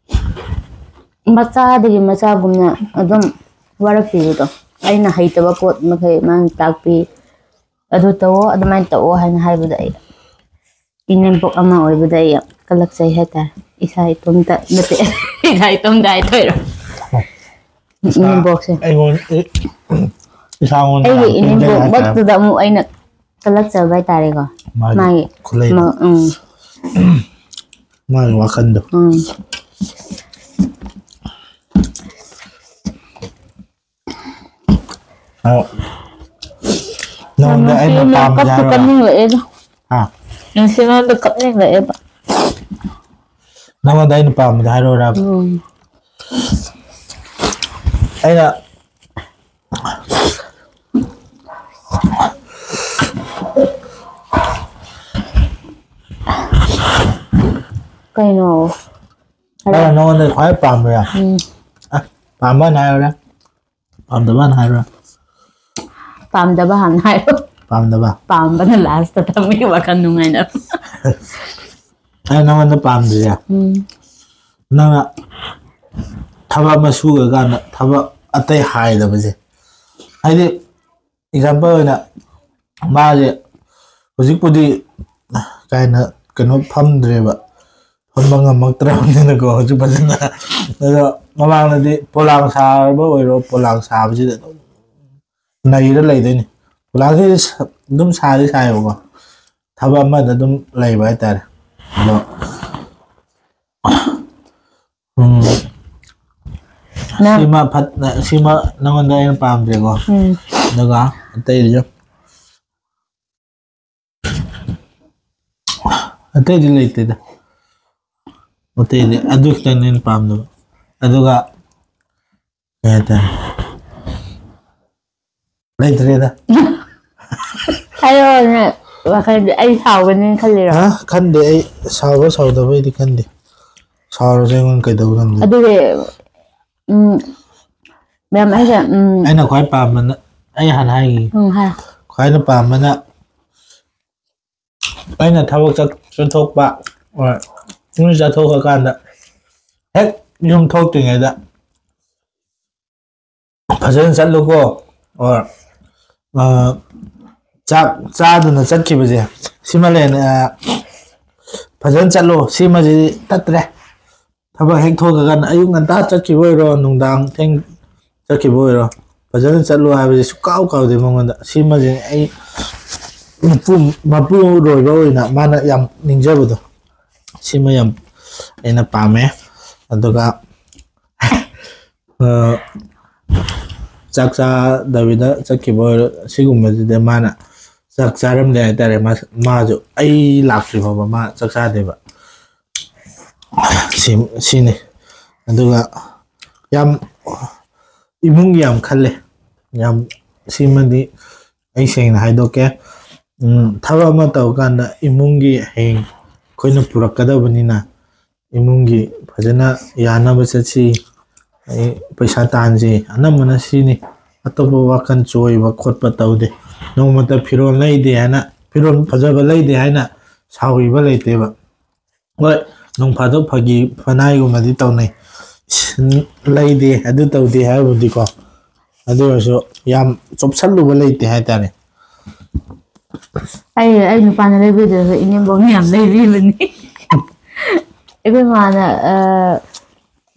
ꯃꯆꯥꯗꯒꯤ ꯃꯆꯥꯒꯨꯝꯅ ꯑꯗꯨꯝ ꯋꯥꯔꯛꯄꯤꯕꯗꯣ, ꯑꯩꯅ ꯍꯩꯇꯕ ꯄꯣꯠ ꯃꯈꯩ ꯃꯥꯅ ꯇꯥꯛꯄꯤ, "ꯑꯗꯨ ꯇꯧꯑꯣ, ꯑꯗꯨꯃꯥꯏꯅ ꯇꯧꯑꯣ" ꯍꯥꯏꯅ ꯍꯥꯏꯕꯗ ꯑꯩ ꯏꯅꯦꯝꯄꯣꯛ ꯑꯃ ꯑꯣꯏꯕꯗ ꯑꯩ ꯌꯥꯝ ꯀꯜꯂꯛꯆꯩ ꯍꯥꯏꯇꯥꯔꯦ꯫ ꯏꯁꯥ ꯏꯇꯣꯝꯇ ꯅꯠꯇꯦ, ꯏꯁꯥ ꯏꯇꯣꯝꯇ ꯍꯥꯏꯗꯣꯏꯔꯣ? ꯏꯁꯥ ꯏꯅꯦꯝꯄꯣꯛꯁꯦ꯫ ꯑꯩꯉꯣꯟ-, ꯑꯩ-, ꯏꯁꯥꯉꯣꯟꯗ ꯑꯩꯒꯤ ꯌꯥꯝ ꯄꯦꯟꯖꯩ ꯍꯥꯏꯇꯥꯔꯦ꯫ ꯏꯅꯦꯝꯄꯣꯛꯃꯛꯇꯨꯗ ꯑꯃꯨꯛ ꯑꯩꯅ ꯀꯜꯂꯛꯆꯕ ꯍꯥꯏꯇꯥꯔꯦꯀꯣ꯫ ꯃꯥꯒꯤ ꯃꯥꯒꯤ ꯈꯨꯂꯩꯗꯣ꯫ ꯃ-, ꯎꯝ꯫ ꯃꯥꯒꯤ ꯋꯥꯈꯜꯗꯣ꯫ ꯎꯝ꯫ ꯑ, ꯅꯉꯣꯟꯗ ꯑꯩꯅ ꯅꯨꯡꯁꯤꯅ ꯄꯥꯝꯕꯁꯦ ꯀꯞꯁꯨ ꯍꯥꯏꯔꯣꯔꯥ? ꯀꯞꯅꯤꯡꯂꯛꯑꯦꯗ꯫ ꯍꯥ? ꯅꯨꯡꯁꯤꯃꯟꯗ ꯀꯞꯅꯤꯡꯂꯛꯑꯦꯕ꯫ ꯅꯉꯣꯟꯗ ꯑꯩꯅ ꯄꯥꯝꯕꯗꯣ ꯍꯥꯏꯔꯣꯔꯥ? ꯎꯝ꯫ ꯑꯩꯅ ꯀꯩꯅꯣ? ꯅꯪꯅ ꯅꯉꯣꯟꯗ ꯈ꯭ꯋꯥꯏ ꯄꯥꯝꯕ ꯌꯥ? ꯎꯝ꯫ ꯑ, ꯄꯥꯝꯕ ꯍꯥꯟꯅ ꯍꯥꯏꯔꯨꯔꯦ꯫ ꯄꯥꯝꯗꯕ ꯍꯥꯟꯅ ꯍꯥꯏꯔꯣ꯫ ꯄꯥꯝꯗꯕ? ꯄꯥꯝꯗꯕꯅ ꯂꯥꯁꯇ ꯊꯝꯃꯤ ꯋꯥꯈꯜ ꯅꯨꯡꯉꯥꯏꯅ꯫ ꯑꯩ ꯅꯉꯣꯟꯗ ꯄꯥꯝꯗ꯭ꯔꯤꯁꯦ, ꯎꯝ꯫ ꯅꯪꯅ ꯊꯕꯛ ꯑꯃ ꯁꯨꯔꯀꯥꯟꯗ ꯊꯕꯛ ꯑꯇꯩ ꯍꯥꯏꯗꯕꯁꯦ꯫ ꯍꯥꯏꯗꯤ, ꯑꯦꯛꯖꯥꯝꯄꯜ ꯑꯣꯏꯅ, ꯃꯥꯁꯦ ꯍꯧꯖꯤꯛꯄꯨꯗꯤ ꯀꯥꯏꯅ ꯀꯩꯅꯣ ꯐꯝꯗ꯭ꯔꯦꯕ, ꯐꯝꯕ ꯉꯝꯃꯛꯇ꯭ꯔꯕꯅꯤꯅꯀꯣ ꯍꯧꯖꯤꯛ ꯐꯖꯅ꯫ ꯑꯗꯣ ꯃꯃꯥꯡꯗꯗꯤ ꯄꯣꯂꯥꯡ ꯁꯥꯕ ꯑꯣꯏꯔꯣ, ꯄꯣꯂꯥꯡ ꯁꯥꯕꯁꯤꯗ ꯑꯗꯨꯝ ꯅꯩꯔ ꯂꯩꯗꯣꯏꯅꯤ꯫ ꯄꯣꯂꯥꯡꯁꯤꯗꯤ ꯁ-, ꯑꯗꯨꯝ ꯁꯥꯗꯤ ꯁꯥꯏꯌꯦꯕꯀꯣ, ꯊꯕꯛ ꯑꯃꯗ ꯑꯗꯨꯝ ꯂꯩꯕ ꯍꯥꯏꯇꯥꯔꯦ꯫ ꯑꯗꯣ, ꯎꯝ, ꯅꯪ ꯁꯤꯃ ꯐꯠ-, ꯁꯤꯃ ꯅꯉꯣꯟꯗ ꯑꯩꯅ ꯄꯥꯝꯗ꯭ꯔꯦꯀꯣ꯫ ꯎꯝ꯫ ꯑꯗꯨꯒ ꯑꯇꯩꯗꯨꯁꯨ, ꯑꯇꯩꯗꯤ ꯂꯩꯇꯦꯗ꯫ ꯑꯇꯩꯗꯤ ꯑꯗꯨ ꯈꯤꯇꯪꯅꯦ ꯑꯩꯅ ꯄꯥꯝꯗꯕ꯫ ꯑꯗꯨꯒ ꯀꯩ ꯍꯥꯏꯇꯥꯔꯦ, ꯂꯩꯇ꯭ꯔꯦꯗ꯫ ꯍꯥꯏꯔꯛꯑꯣꯅꯦ꯫ ꯋꯥꯈꯜꯗꯤ ꯑꯩ ꯁꯥꯎꯒꯅꯤꯅ ꯈꯜꯂꯤꯔꯣ? ꯍꯥ? ꯈꯟꯗꯦ, ꯑꯩ ꯁꯥꯎꯕ ꯁꯥꯎꯗꯕꯩꯗꯤ ꯈꯟꯗꯦ꯫ ꯁꯥꯎꯔꯁꯨ ꯑꯩꯉꯣꯟꯗ ꯀꯩꯗꯧ ꯈꯟꯗꯦ? ꯑꯗꯨꯗꯤ, ꯎꯝ, ꯃꯦꯝ, ꯑꯩꯁꯦ, ꯎꯝ, ꯑꯩꯅ ꯈ꯭ꯋꯥꯏ ꯄꯥꯝꯕꯅ, ꯑꯩ ꯍꯥꯟꯅ ꯍꯥꯏꯈꯤ꯫ ꯎꯝ, ꯍꯥꯏ꯫ ꯈ꯭ꯋꯥꯏꯅ ꯄꯥꯝꯕꯅ, ꯑꯩꯅ ꯊꯕꯛ ꯆꯠ-, ꯆꯠꯊꯣꯛꯄ, or ꯌꯨꯝ ꯆꯠꯊꯣꯛꯑꯀꯥꯟꯗ ꯍꯦꯛ ꯌꯨꯝ ꯊꯣꯛꯇ꯭ꯔꯤꯉꯩꯗ, "ꯐꯖꯅ ꯆꯠꯂꯨꯀꯣ", or, ꯑ, ꯆꯥꯛ ꯆꯥꯗꯅ ꯆꯠꯈꯤꯕꯁꯦ, ꯁꯤꯃ ꯂꯩꯔꯦ, ꯑ, "ꯐꯖꯅ ꯆꯠꯂꯣ", ꯁꯤꯃꯗꯤ ꯇꯠꯇ꯭ꯔꯦ꯫ ꯊꯕꯛ ꯍꯦꯛ ꯊꯣꯛꯈ꯭ꯔꯀꯥꯟꯗ, ꯑꯌꯨꯛ ꯉꯟꯇꯥ ꯆꯠꯈꯤꯕ ꯑꯣꯏꯔꯣ, ꯅꯨꯡꯗꯥꯡ ꯊꯦꯡ ꯆꯠꯈꯤꯕ ꯑꯣꯏꯔꯣ, "ꯐꯖꯅ ꯆꯠꯂꯣ" ꯍꯥꯏꯕꯁꯦ ꯁꯨꯛꯀꯥꯎ ꯀꯥꯎꯗꯦ ꯃꯉꯣꯟꯗ꯫ ꯁꯤꯃꯁꯦ ꯑꯩ ꯃꯄꯨ-, ꯃꯄꯨꯔꯣꯏꯕ ꯑꯣꯏꯅ ꯃꯥꯅ ꯌꯥꯝ ꯅꯤꯡꯖꯕꯗꯣ, ꯁꯤꯃ ꯌꯥꯝ ꯑꯩꯅ ꯄꯥꯝꯃꯦ꯫ ꯑꯗꯨꯒ, ꯑ, ꯆꯥꯛ ꯆꯥꯗꯕꯤꯗ ꯆꯠꯈꯤꯕ ꯑꯣꯏꯔꯣ, ꯁꯤꯒꯨꯝꯕꯁꯤꯗ ꯃꯥꯅ ꯆꯥꯛ ꯆꯥꯔꯝꯗꯦ ꯍꯥꯏꯇꯥꯔꯦ꯫ ꯃꯥ-, ꯃꯥꯁꯨ ꯑꯩ ꯂꯥꯛꯇ꯭ꯔꯤ ꯐꯥꯎꯕ ꯃꯥ ꯆꯥꯛ ꯆꯥꯗꯦꯕ꯫ ꯁꯤ-, ꯁꯤꯅꯤ꯫ ꯑꯗꯨꯒ ꯌꯥꯝ ꯏꯃꯨꯡꯒꯤ ꯌꯥꯝ ꯈꯜꯂꯦ꯫ ꯌꯥꯝ, ꯁꯤꯃꯗꯤ ꯑꯩ ꯁꯦꯡꯅ ꯍꯥꯏꯗꯣꯛꯀꯦ꯫ ꯎꯝ, ꯊꯕꯛ ꯑꯃ ꯇꯧꯔꯀꯥꯟꯗ ꯏꯃꯨꯡꯒꯤ ꯍꯌꯦꯡ ꯑꯩꯈꯣꯏꯅ ꯄꯨꯔꯛꯀꯗꯕꯅꯤꯅ, ꯏꯃꯨꯡꯒꯤ ꯐꯖꯅ ꯌꯥꯅꯕ ꯆꯠꯁꯤ, ꯑꯩ ꯄꯩꯁꯥ ꯇꯥꯟꯁꯤ, ꯑꯅꯝꯕꯅ ꯁꯤꯅꯤ꯫ ꯑꯇꯣꯞꯄ ꯋꯥꯈꯜ ꯆꯣꯏꯕ ꯈꯣꯠꯄ ꯇꯧꯗꯦ꯫ ꯅꯣꯡꯃꯇ ꯐꯤꯔꯣꯜ ꯂꯩꯗꯦ ꯍꯥꯏꯅ, ꯐꯤꯔꯣꯜ ꯐꯖꯕ ꯂꯩꯗꯦ ꯍꯥꯏꯅ ꯁꯥꯎꯈꯤꯕ ꯂꯩꯇꯦꯕ꯫ ꯍꯣꯏ, ꯅꯣꯡ ꯐꯥꯗꯣꯛ ꯐꯥꯒꯤ ꯐꯅꯥꯏꯒꯨꯝꯕꯗꯤ ꯇꯧꯅꯩ꯫ "ꯏꯁ, ꯂꯩꯗꯦ, ꯑꯗꯨ ꯇꯧꯗꯦ" ꯍꯥꯏꯕꯨꯗꯤꯀꯣ꯫ ꯑꯗꯨ ꯑꯣꯏꯔꯁꯨ ꯌꯥꯝ ꯆꯣꯞꯁꯜꯂꯨꯕ ꯂꯩꯇꯦ ꯍꯥꯏꯇꯥꯔꯦ꯫ ꯑꯩ ꯑꯩ ꯅꯨꯄꯥꯅ ꯂꯩꯕꯤꯗ꯭ꯔꯁꯨ ꯏꯅꯦꯝꯕꯣꯛꯅ ꯌꯥꯝ ꯂꯩꯕꯤꯕꯅꯤ꯫ ꯑꯩꯈꯣꯏ ꯃꯥꯅ ꯑ,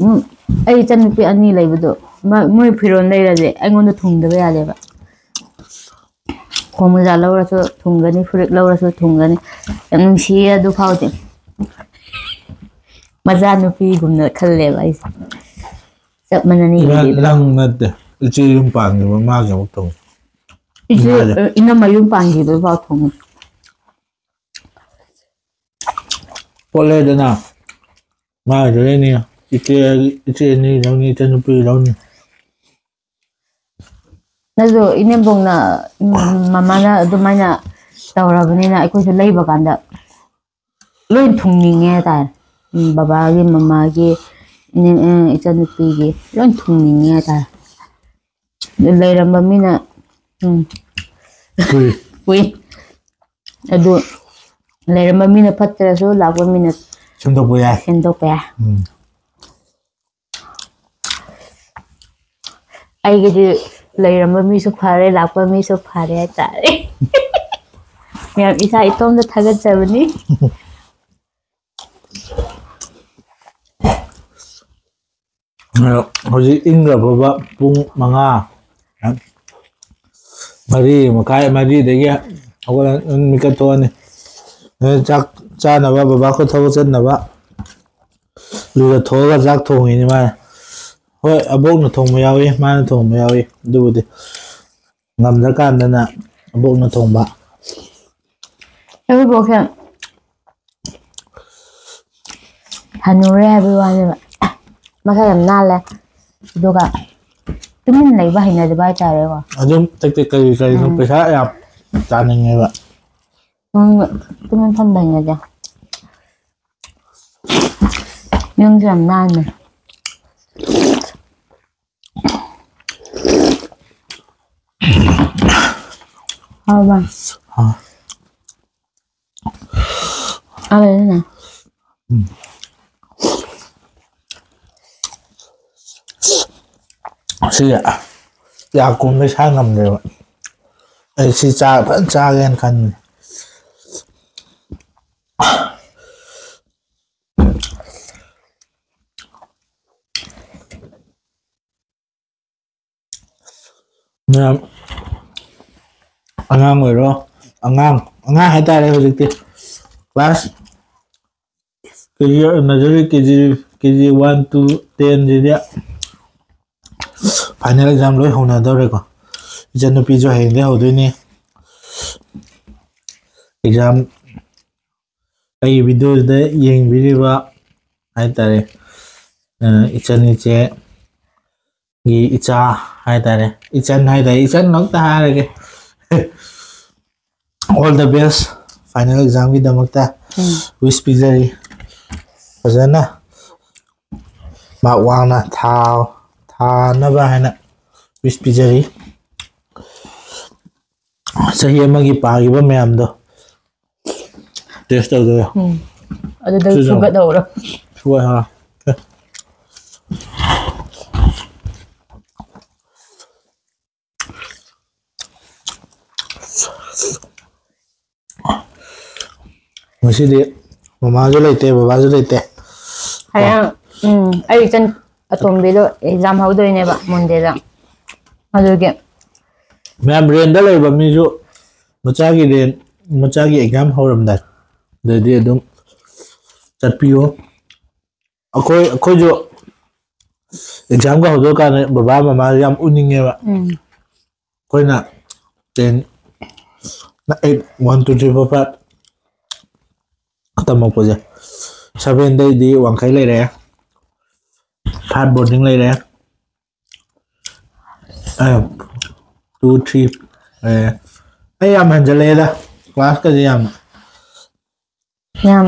ꯎꯝ, ꯑꯩ ꯏꯆꯟꯅꯨꯄꯤ ꯑꯅꯤ ꯂꯩꯕꯗꯣ, ꯃ- ꯃꯣꯏ ꯐꯤꯔꯣꯜ ꯂꯩꯔꯗꯤ ꯑꯩꯉꯣꯟꯗ ꯊꯨꯡꯗꯕ ꯌꯥꯗꯦꯕ꯫ ꯈꯣꯡ ꯃꯣꯖꯥ ꯂꯧꯔꯁꯨ ꯊꯨꯡꯒꯅꯤ, ꯐꯨꯔꯤꯠ ꯂꯧꯔꯁꯨ ꯊꯨꯡꯒꯅꯤ꯫ ꯌꯥꯝ ꯅꯨꯡꯁꯤꯌꯦ ꯑꯗꯨ ꯐꯥꯎꯗꯤ꯫ ꯃꯆꯥꯅꯨꯄꯤꯒꯨꯝꯅ ꯈꯜꯂꯦꯕ ꯑꯩꯁꯦ꯫ ꯆꯞ ꯃꯥꯟꯅꯅ ꯌꯦꯡꯕꯤꯕ꯫ ꯅꯪ ꯅꯠꯇꯦ, ꯏꯆꯦ ꯌꯨꯝ ꯄꯥꯟꯈꯤꯕ ꯃꯥꯒꯤ ꯑꯃꯨꯛ ꯊꯨꯡ꯫ ꯏꯆꯦ ꯃꯥꯁꯦ꯫ ꯑ, ꯏꯅꯝꯃ ꯌꯨꯝ ꯄꯥꯟꯈꯤꯕ ꯐꯥꯎ ꯊꯨꯡꯉꯤ꯫ ꯄꯣꯠ ꯂꯩꯗꯅ, ꯃꯥꯒꯤꯁꯨ ꯂꯩꯅꯤ, ꯏꯆꯦ ꯏꯆꯦ ꯑꯅꯤ ꯂꯧꯅꯤ, ꯏꯆꯟꯅꯨꯄꯤ ꯂꯧꯅꯤ꯫ ꯑꯗꯣ ꯏꯅꯦꯝꯕꯣꯛꯅ, ꯎꯝ, ꯃꯃꯥꯅ ꯑꯗꯨꯃꯥꯏꯅ ꯇꯧꯔꯕꯅꯤꯅ ꯑꯩꯈꯣꯏꯁꯨ ꯂꯩꯕ ꯀꯥꯟꯗ ꯂꯣꯏ ꯊꯨꯡꯅꯤꯡꯉꯦ ꯍꯥꯏꯇꯥꯔꯦ꯫ ꯎꯝ, ꯕꯕꯥꯒꯤ, ꯃꯃꯥꯒꯤ, ꯏꯅꯦ- ꯑ, ꯏꯆꯟꯅꯨꯄꯤꯒꯤ ꯂꯣꯏ ꯊꯨꯡꯅꯤꯡꯉꯦ ꯍꯥꯏꯇꯥꯔꯦ꯫ ꯂꯩꯔꯝꯕ ꯃꯤꯅ, ꯎꯝ, ꯍꯨꯏ ꯄꯨꯏ꯫ ꯑꯗꯨ ꯂꯩꯔꯝꯕ ꯃꯤꯅ ꯐꯠꯇ꯭ꯔꯁꯨ ꯂꯥꯛꯄ ꯃꯤꯅ ꯁꯦꯝꯗꯣꯛꯄ ꯌꯥꯏ꯫ ꯁꯦꯝꯗꯣꯛꯄ ꯌꯥꯏ꯫ ꯎꯝ꯫ ꯑꯩꯒꯤꯗꯤ ꯂꯩꯔꯝꯕ ꯃꯤꯁꯨ ꯐꯔꯦ, ꯂꯥꯛꯄ ꯃꯤꯁꯨ ꯐꯔꯦ ꯍꯥꯏꯇꯥꯔꯦ꯫ ꯃꯌꯥꯝ ꯏꯁꯥ ꯏꯇꯣꯝꯇ ꯊꯥꯒꯠꯆꯕꯅꯤ꯫ ꯑꯗꯣ ꯍꯧꯖꯤꯛ ꯏꯪꯈ꯭ꯔꯕ ꯄꯨꯡ ꯃꯉꯥ, ꯃꯔꯤ ꯃꯈꯥꯏ, ꯃꯔꯤꯗꯒꯤ ꯍꯧꯒꯠꯂ ꯃꯤꯀꯞ ꯊꯣꯛꯑꯅꯤ꯫ ꯑꯗꯩ ꯆꯥꯛ ꯆꯥꯅꯕ, ꯕꯕꯥ ꯈꯣꯏ ꯊꯕꯛ ꯆꯠꯅꯕ ꯂꯨꯖꯊꯣꯛꯑꯒ ꯆꯥꯛ ꯊꯣꯡꯉꯤꯅꯤ ꯃꯥꯅ꯫ ꯍꯣꯏ, ꯑꯕꯣꯛꯅ ꯊꯣꯡꯕ ꯌꯥꯎꯏ, ꯃꯥꯅ ꯊꯣꯡꯕ ꯌꯥꯎꯏ, ꯑꯗꯨꯕꯨꯗꯤ ꯉꯝꯗ꯭ꯔꯀꯥꯟꯗꯅ ꯑꯕꯣꯛꯅ ꯊꯣꯡꯕ꯫ ꯑꯩꯈꯣꯏ ꯕꯣꯛꯁꯦ ꯍꯅꯨꯔꯦ ꯍꯥꯏꯕꯒꯤ ꯋꯥꯅꯦꯕ, ꯃꯁꯥ ꯌꯥꯝ ꯅꯥꯜꯂꯦ꯫ ꯑꯗꯨꯒ ꯇꯨꯃꯤꯟ ꯂꯩꯕ ꯍꯩꯅꯗꯕ ꯍꯥꯏꯇꯥꯔꯦꯀꯣ꯫ ꯑꯗꯨꯝ ꯇꯦꯛ ꯇꯦꯛ ꯀꯔꯤ ꯀꯔꯤꯅꯣ ꯎꯝ꯫ ꯄꯩꯁꯥ ꯌꯥꯝ ꯇꯥꯅꯤꯡꯉꯦꯕ꯫ ꯎꯝ, ꯇꯨꯃꯤꯟ ꯐꯝꯕ ꯍꯩꯅꯗꯦ꯫ ꯅꯪꯁꯨ ꯌꯥꯝ ꯅꯥꯟꯅꯦ꯫ ꯍꯥꯎꯕ? ꯑꯥ꯫ ꯑꯥ, ꯂꯩꯔꯦꯅꯦ꯫ ꯎꯝ꯫ ꯁꯤ ꯌꯥ ꯀꯨꯝꯕꯩ ꯁꯥ ꯉꯝꯗ꯭ꯔꯦꯕ꯫ ꯑꯩ ꯁꯤ ꯆꯥ-, ꯐꯖꯅ ꯆꯥꯒꯦꯅ ꯈꯟꯕꯅꯤ꯫ ꯃꯌꯥꯝ ꯑꯉꯥꯡ ꯑꯣꯏꯔꯣ, ꯑꯉꯥꯡ, ꯑꯉꯥꯡ ꯍꯥꯏꯇꯥꯔꯦ ꯍꯧꯖꯤꯛꯇꯤ꯫ Class K G, nursery, K G, K G one to ten ꯁꯤꯗꯤ final exam ꯂꯣꯏ ꯍꯧꯅꯗꯧꯔꯦꯀꯣ꯫ ꯏꯆꯟꯅꯨꯄꯤꯁꯨ ꯍꯌꯦꯡꯗꯩ ꯍꯧꯗꯣꯏꯅꯤ exam꯫ ꯑꯩꯒꯤ videoꯁꯤꯗ ꯌꯦꯡꯕꯤꯔꯤꯕ ꯍꯥꯏꯇꯥꯔꯦ, ꯑ, ꯏꯆꯟ ꯏꯆꯦꯒꯤ ꯏꯆꯥ ꯍꯥꯏꯇꯥꯔꯦ, ꯏꯆꯟ ꯍꯥꯏꯇꯥꯔꯦ, ꯏꯆꯟ ꯉꯛꯇ ꯍꯥꯏꯔꯒꯦ꯫ All the best final examꯒꯤꯗꯃꯛꯇ um. Wish ꯄꯤꯖꯔꯤ꯫ ꯐꯖꯅ mark ꯋꯥꯡꯅ ꯊꯥ-, ꯊꯥꯅꯕ ꯍꯥꯏꯅ wish ꯄꯤꯖꯔꯤ꯫ ꯆꯍꯤ ꯑꯃꯒꯤ ꯄꯥꯈꯤꯕ ꯃꯌꯥꯝꯗꯣ test ꯇꯧꯗꯣꯏꯔꯣ? ꯎꯝ꯫ ꯑꯗꯨꯗ ꯁꯤꯁꯨ ꯐꯨꯒꯠꯍꯧꯔꯣ꯫ ꯐꯨꯒꯠ-, ꯑꯥ꯫ ꯉꯁꯤꯗꯤ ꯃꯃꯥꯁꯨ ꯂꯩꯇꯦ, ꯕꯕꯥꯁꯨ ꯂꯩꯇꯦ꯫ ꯍꯌꯦꯡ, ꯎꯝ, ꯑꯩ ꯏꯆꯟ ꯑꯇꯣꯝꯕꯤꯗꯣ exam ꯍꯧꯗꯣꯏꯅꯦꯕ Mondayꯗ꯫ ꯑꯗꯨꯒꯤ ꯃꯌꯥꯝ rentꯗ ꯂꯩꯕ ꯃꯤꯁꯨ ꯃꯆꯥꯒꯤ rent, ꯃꯆꯥꯒꯤ exam ꯍꯧꯔꯝꯗꯥꯏ ꯑꯗꯩꯗꯤ ꯑꯗꯨꯝ ꯆꯠꯄꯤꯌꯣ꯫ ꯑꯩꯈꯣꯏ, ꯑꯩꯈꯣꯏꯁꯨ examꯒ ꯍꯧꯗꯣꯔꯀꯥꯟꯗ ꯕꯕꯥ ꯃꯃꯥꯁꯨ ꯌꯥꯝ ꯎꯅꯤꯡꯉꯦꯕ꯫ ꯎꯝ꯫ ꯑꯩꯈꯣꯏꯅ ten, eight, one, two, three, four, five ꯇꯝꯃꯛꯄꯁꯦ, sevenꯗꯩꯗꯤ ꯋꯥꯡꯈꯩ ꯂꯩꯔꯦ, five boarding ꯂꯩꯔꯦ, ꯑꯦ, two, three, ꯑꯦ, ꯑꯩ ꯌꯥꯝ ꯍꯟꯖꯜꯂꯛꯑꯦꯗ classꯀꯁꯦ ꯌꯥꯝꯅ꯫ ꯌꯥꯝ,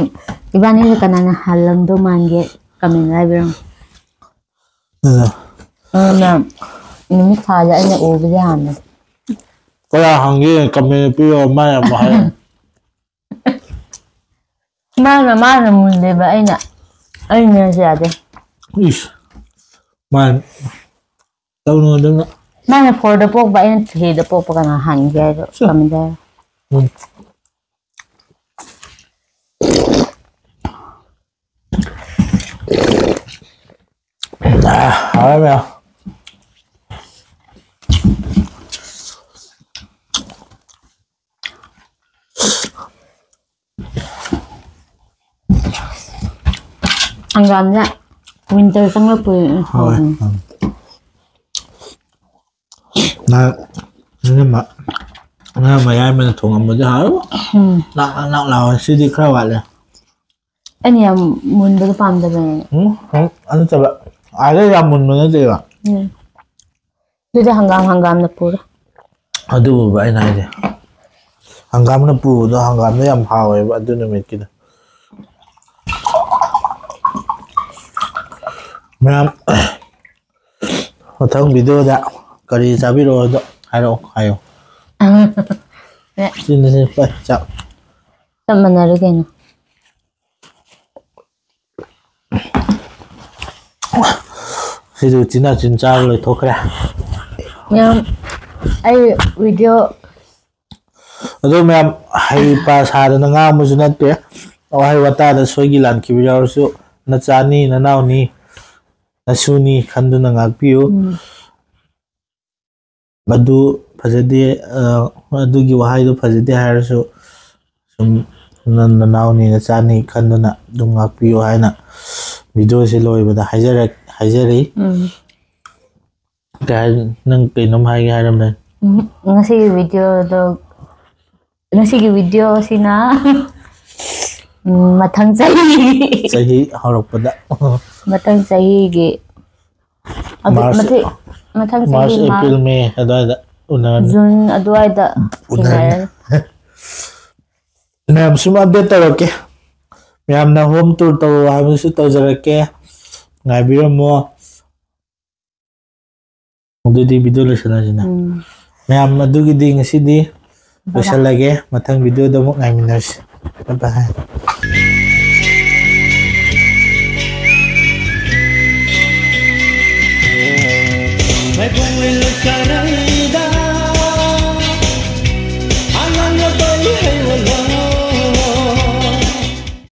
ꯏꯕꯥꯅꯤꯁꯦ ꯀꯅꯥꯅ ꯍꯜꯂꯝꯗꯧ ꯃꯥꯟꯒꯦ? ꯀꯃꯦꯟ ꯍꯥꯏꯕꯤꯔꯝꯃꯣ꯫ ꯑꯗꯨꯅ ꯑꯗꯨꯅ ꯅꯨꯃꯤꯠ ꯊꯥꯁꯦ ꯑꯩꯅ ꯎꯕꯗꯤ ꯍꯥꯟꯅ ꯀꯌꯥ ꯍꯪꯒꯦ ꯀꯃꯦꯟ ꯄꯤꯌꯣ ꯃꯥ ꯌꯥꯝ ꯍꯥꯏ꯫ ꯃꯥꯅ ꯃꯥꯅ ꯃꯨꯜꯂꯦꯕ ꯑꯩꯅ ꯑꯩꯅꯁꯨ ꯌꯥꯗꯦ꯫ ꯏꯁ ꯃꯥ ꯇꯧꯅꯨ ꯑꯗꯨꯅ ꯃꯥꯅ ꯐꯣꯔꯗ ꯄꯣꯛꯄ ꯑꯩꯅ ꯊ꯭ꯔꯤꯗ ꯄꯣꯛꯄ ꯀꯅꯥ ꯍꯥꯟꯒꯦ ꯍꯥꯏꯗꯣ ꯀꯃꯦꯟ ꯍꯥꯏꯔꯣ꯫ ꯎꯝ꯫ ꯍꯥꯎꯔꯦ ꯃꯌꯥꯝ꯫ ꯍꯪꯒꯥꯝꯁꯦ ꯋꯤꯟꯇꯔ ꯆꯪꯂꯛꯄ ꯍꯣꯏ ꯎꯝ꯫ ꯅꯪ ꯅꯪ ꯃꯌꯥꯏ ꯑꯃꯅ ꯊꯣꯡꯉꯝꯕꯗꯤ ꯍꯥꯎꯔꯣ꯫ ꯎꯝ ꯅꯥꯛ ꯅꯥꯛ ꯅꯥꯛ ꯂꯥꯎꯔꯦ꯫ ꯁꯤꯗꯤ ꯈꯔ ꯋꯥꯠꯂꯦ꯫ ꯑꯩꯅ ꯌꯥꯝ ꯃꯨꯟꯕꯗꯣ ꯄꯥꯝꯗꯕꯅꯦ꯫ ꯎꯝ ꯎꯝ ꯑꯗꯨ ꯅꯠꯇꯕ ꯑꯥꯗ ꯌꯥꯝ ꯃꯨꯟꯕ ꯅꯠꯇꯦꯕ꯫ ꯎꯝ ꯑꯗꯨꯗꯤ ꯍꯪꯒꯥꯝ ꯍꯪꯒꯥꯝꯅ ꯄꯨꯔꯣ꯫ ꯑꯗꯨꯕꯨꯕ ꯑꯩꯅ ꯍꯥꯏꯁꯦ ꯍꯪꯒꯥꯝꯅ ꯄꯨꯕꯗꯣ ꯍꯪꯒꯥꯝꯗꯣ ꯌꯥꯝ ꯍꯥꯎꯋꯦꯕ ꯑꯗꯨ ꯅꯨꯃꯤꯠꯀꯤꯗꯣ꯫ ꯃꯌꯥꯝ ꯃꯊꯪ ꯚꯤꯗꯤꯑꯣꯗ ꯀꯔꯤ ꯆꯥꯕꯤꯔꯛꯑꯣꯗꯣ ꯍꯥꯏꯔꯛꯑꯣ ꯍꯥꯏꯌꯣ꯫ ꯁꯤꯅ ꯁꯤ ꯄꯥꯏ ꯆꯥꯛ꯫ ꯆꯞ ꯃꯥꯟꯅꯔꯦ ꯀꯩꯅꯣ꯫ ꯁꯤꯁꯨ ꯎꯆꯤꯟ ꯅꯥꯆꯤꯟ ꯆꯥꯕ ꯂꯣꯏꯊꯣꯛꯈ꯭ꯔꯦ꯫ ꯃꯌꯥꯝ ꯑꯩ ꯚꯤꯗꯤꯑꯣ ꯑꯗꯣ ꯃꯌꯥꯝ ꯍꯩ ꯄꯥ ꯁꯥꯗꯅ ꯉꯥꯡꯕꯁꯨ ꯅꯠꯇꯦ꯫ ꯋꯥꯍꯩ ꯋꯥꯇꯥꯗ ꯁꯣꯏꯈꯤ ꯂꯥꯟꯈꯤꯕ ꯌꯥꯎꯔꯁꯨ ꯅꯆꯥꯅꯤ ꯅꯅꯥꯎꯅꯤ ꯅꯁꯨꯅꯤ ꯈꯟꯗꯨꯅ ꯉꯥꯛꯄꯤꯌꯨ꯫ ꯎꯝ, ꯃꯗꯨ ꯐꯖꯗꯦ꯫ ꯑ, ꯑꯗꯨꯒꯤ ꯋꯥꯍꯩꯗꯨ ꯐꯖꯗꯦ ꯍꯥꯏꯔꯁꯨ ꯁꯨꯝ ꯅ- ꯅꯅꯥꯎꯅꯤ ꯅꯆꯥꯅꯤ ꯈꯟꯗꯨꯅ ꯑꯗꯨꯝ ꯉꯥꯛꯄꯤꯌꯨ ꯍꯥꯏꯅ ꯚꯤꯗꯤꯑꯣꯁꯤ ꯂꯣꯏꯕꯗ ꯍꯥꯏꯖꯔꯛ ꯍꯥꯏꯖꯔꯤ꯫ ꯎꯝ, ꯀꯩ ꯍꯥꯏ- ꯅꯪ ꯀꯩꯅꯣꯝ ꯍꯥꯏꯒꯦ ꯍꯥꯏꯔꯝꯃꯦ꯫ ꯎꯝ꯫ ꯉꯁꯤꯒꯤ ꯚꯤꯗꯤꯑꯣꯗꯣ ꯉꯁꯤꯒꯤ ꯚꯤꯗꯤꯑꯣꯁꯤꯅ ꯎꯝ, ꯃꯊꯪ ꯆꯍꯤ ꯆꯍꯤ ꯍꯧꯔꯛꯄꯗ ꯃꯊꯪ ꯆꯍꯤꯒꯤ ꯑꯗꯨ ꯃꯥꯔꯆ- ꯃꯊꯪ- ꯃꯊꯪ ꯆꯍꯤ ꯃꯥꯔꯆ ꯃꯥꯔꯆ ꯑꯦꯄ꯭ꯔꯤꯜ ꯃꯦ ꯑꯗꯨꯋꯥꯏꯗ ꯎꯅꯔꯅꯤ꯫ ꯖꯨꯟ ꯑꯗꯨꯋꯥꯏꯗ ꯎꯅꯔꯅꯤ꯫ ꯊꯦꯡꯅꯔꯅꯤ꯫ ꯃꯌꯥꯝ ꯁꯨꯝ ꯑꯞꯗꯦꯠ ꯇꯧꯔꯛꯀꯦ꯫ ꯃꯌꯥꯝꯅ home tour ꯇꯧꯔꯣ ꯍꯥꯏꯕꯗꯨꯁꯨ ꯇꯧꯖꯔꯛꯀꯦ, ꯉꯥꯏꯕꯤꯔꯝꯃꯣ꯫ ꯑꯗꯨꯗꯤ video ꯂꯣꯏꯁꯤꯜꯂꯁꯤꯅ꯫ ꯎꯝ꯫ ꯃꯌꯥꯝ ꯑꯗꯨꯒꯤꯗꯤ ꯉꯁꯤꯗꯤ ꯂꯣꯏꯁꯤꯜꯂꯒꯦ, ꯃꯊꯪ videoꯗ ꯑꯃꯨꯛ ꯉꯥꯏꯃꯤꯟꯅꯔꯁꯤ꯫ Bye bye꯫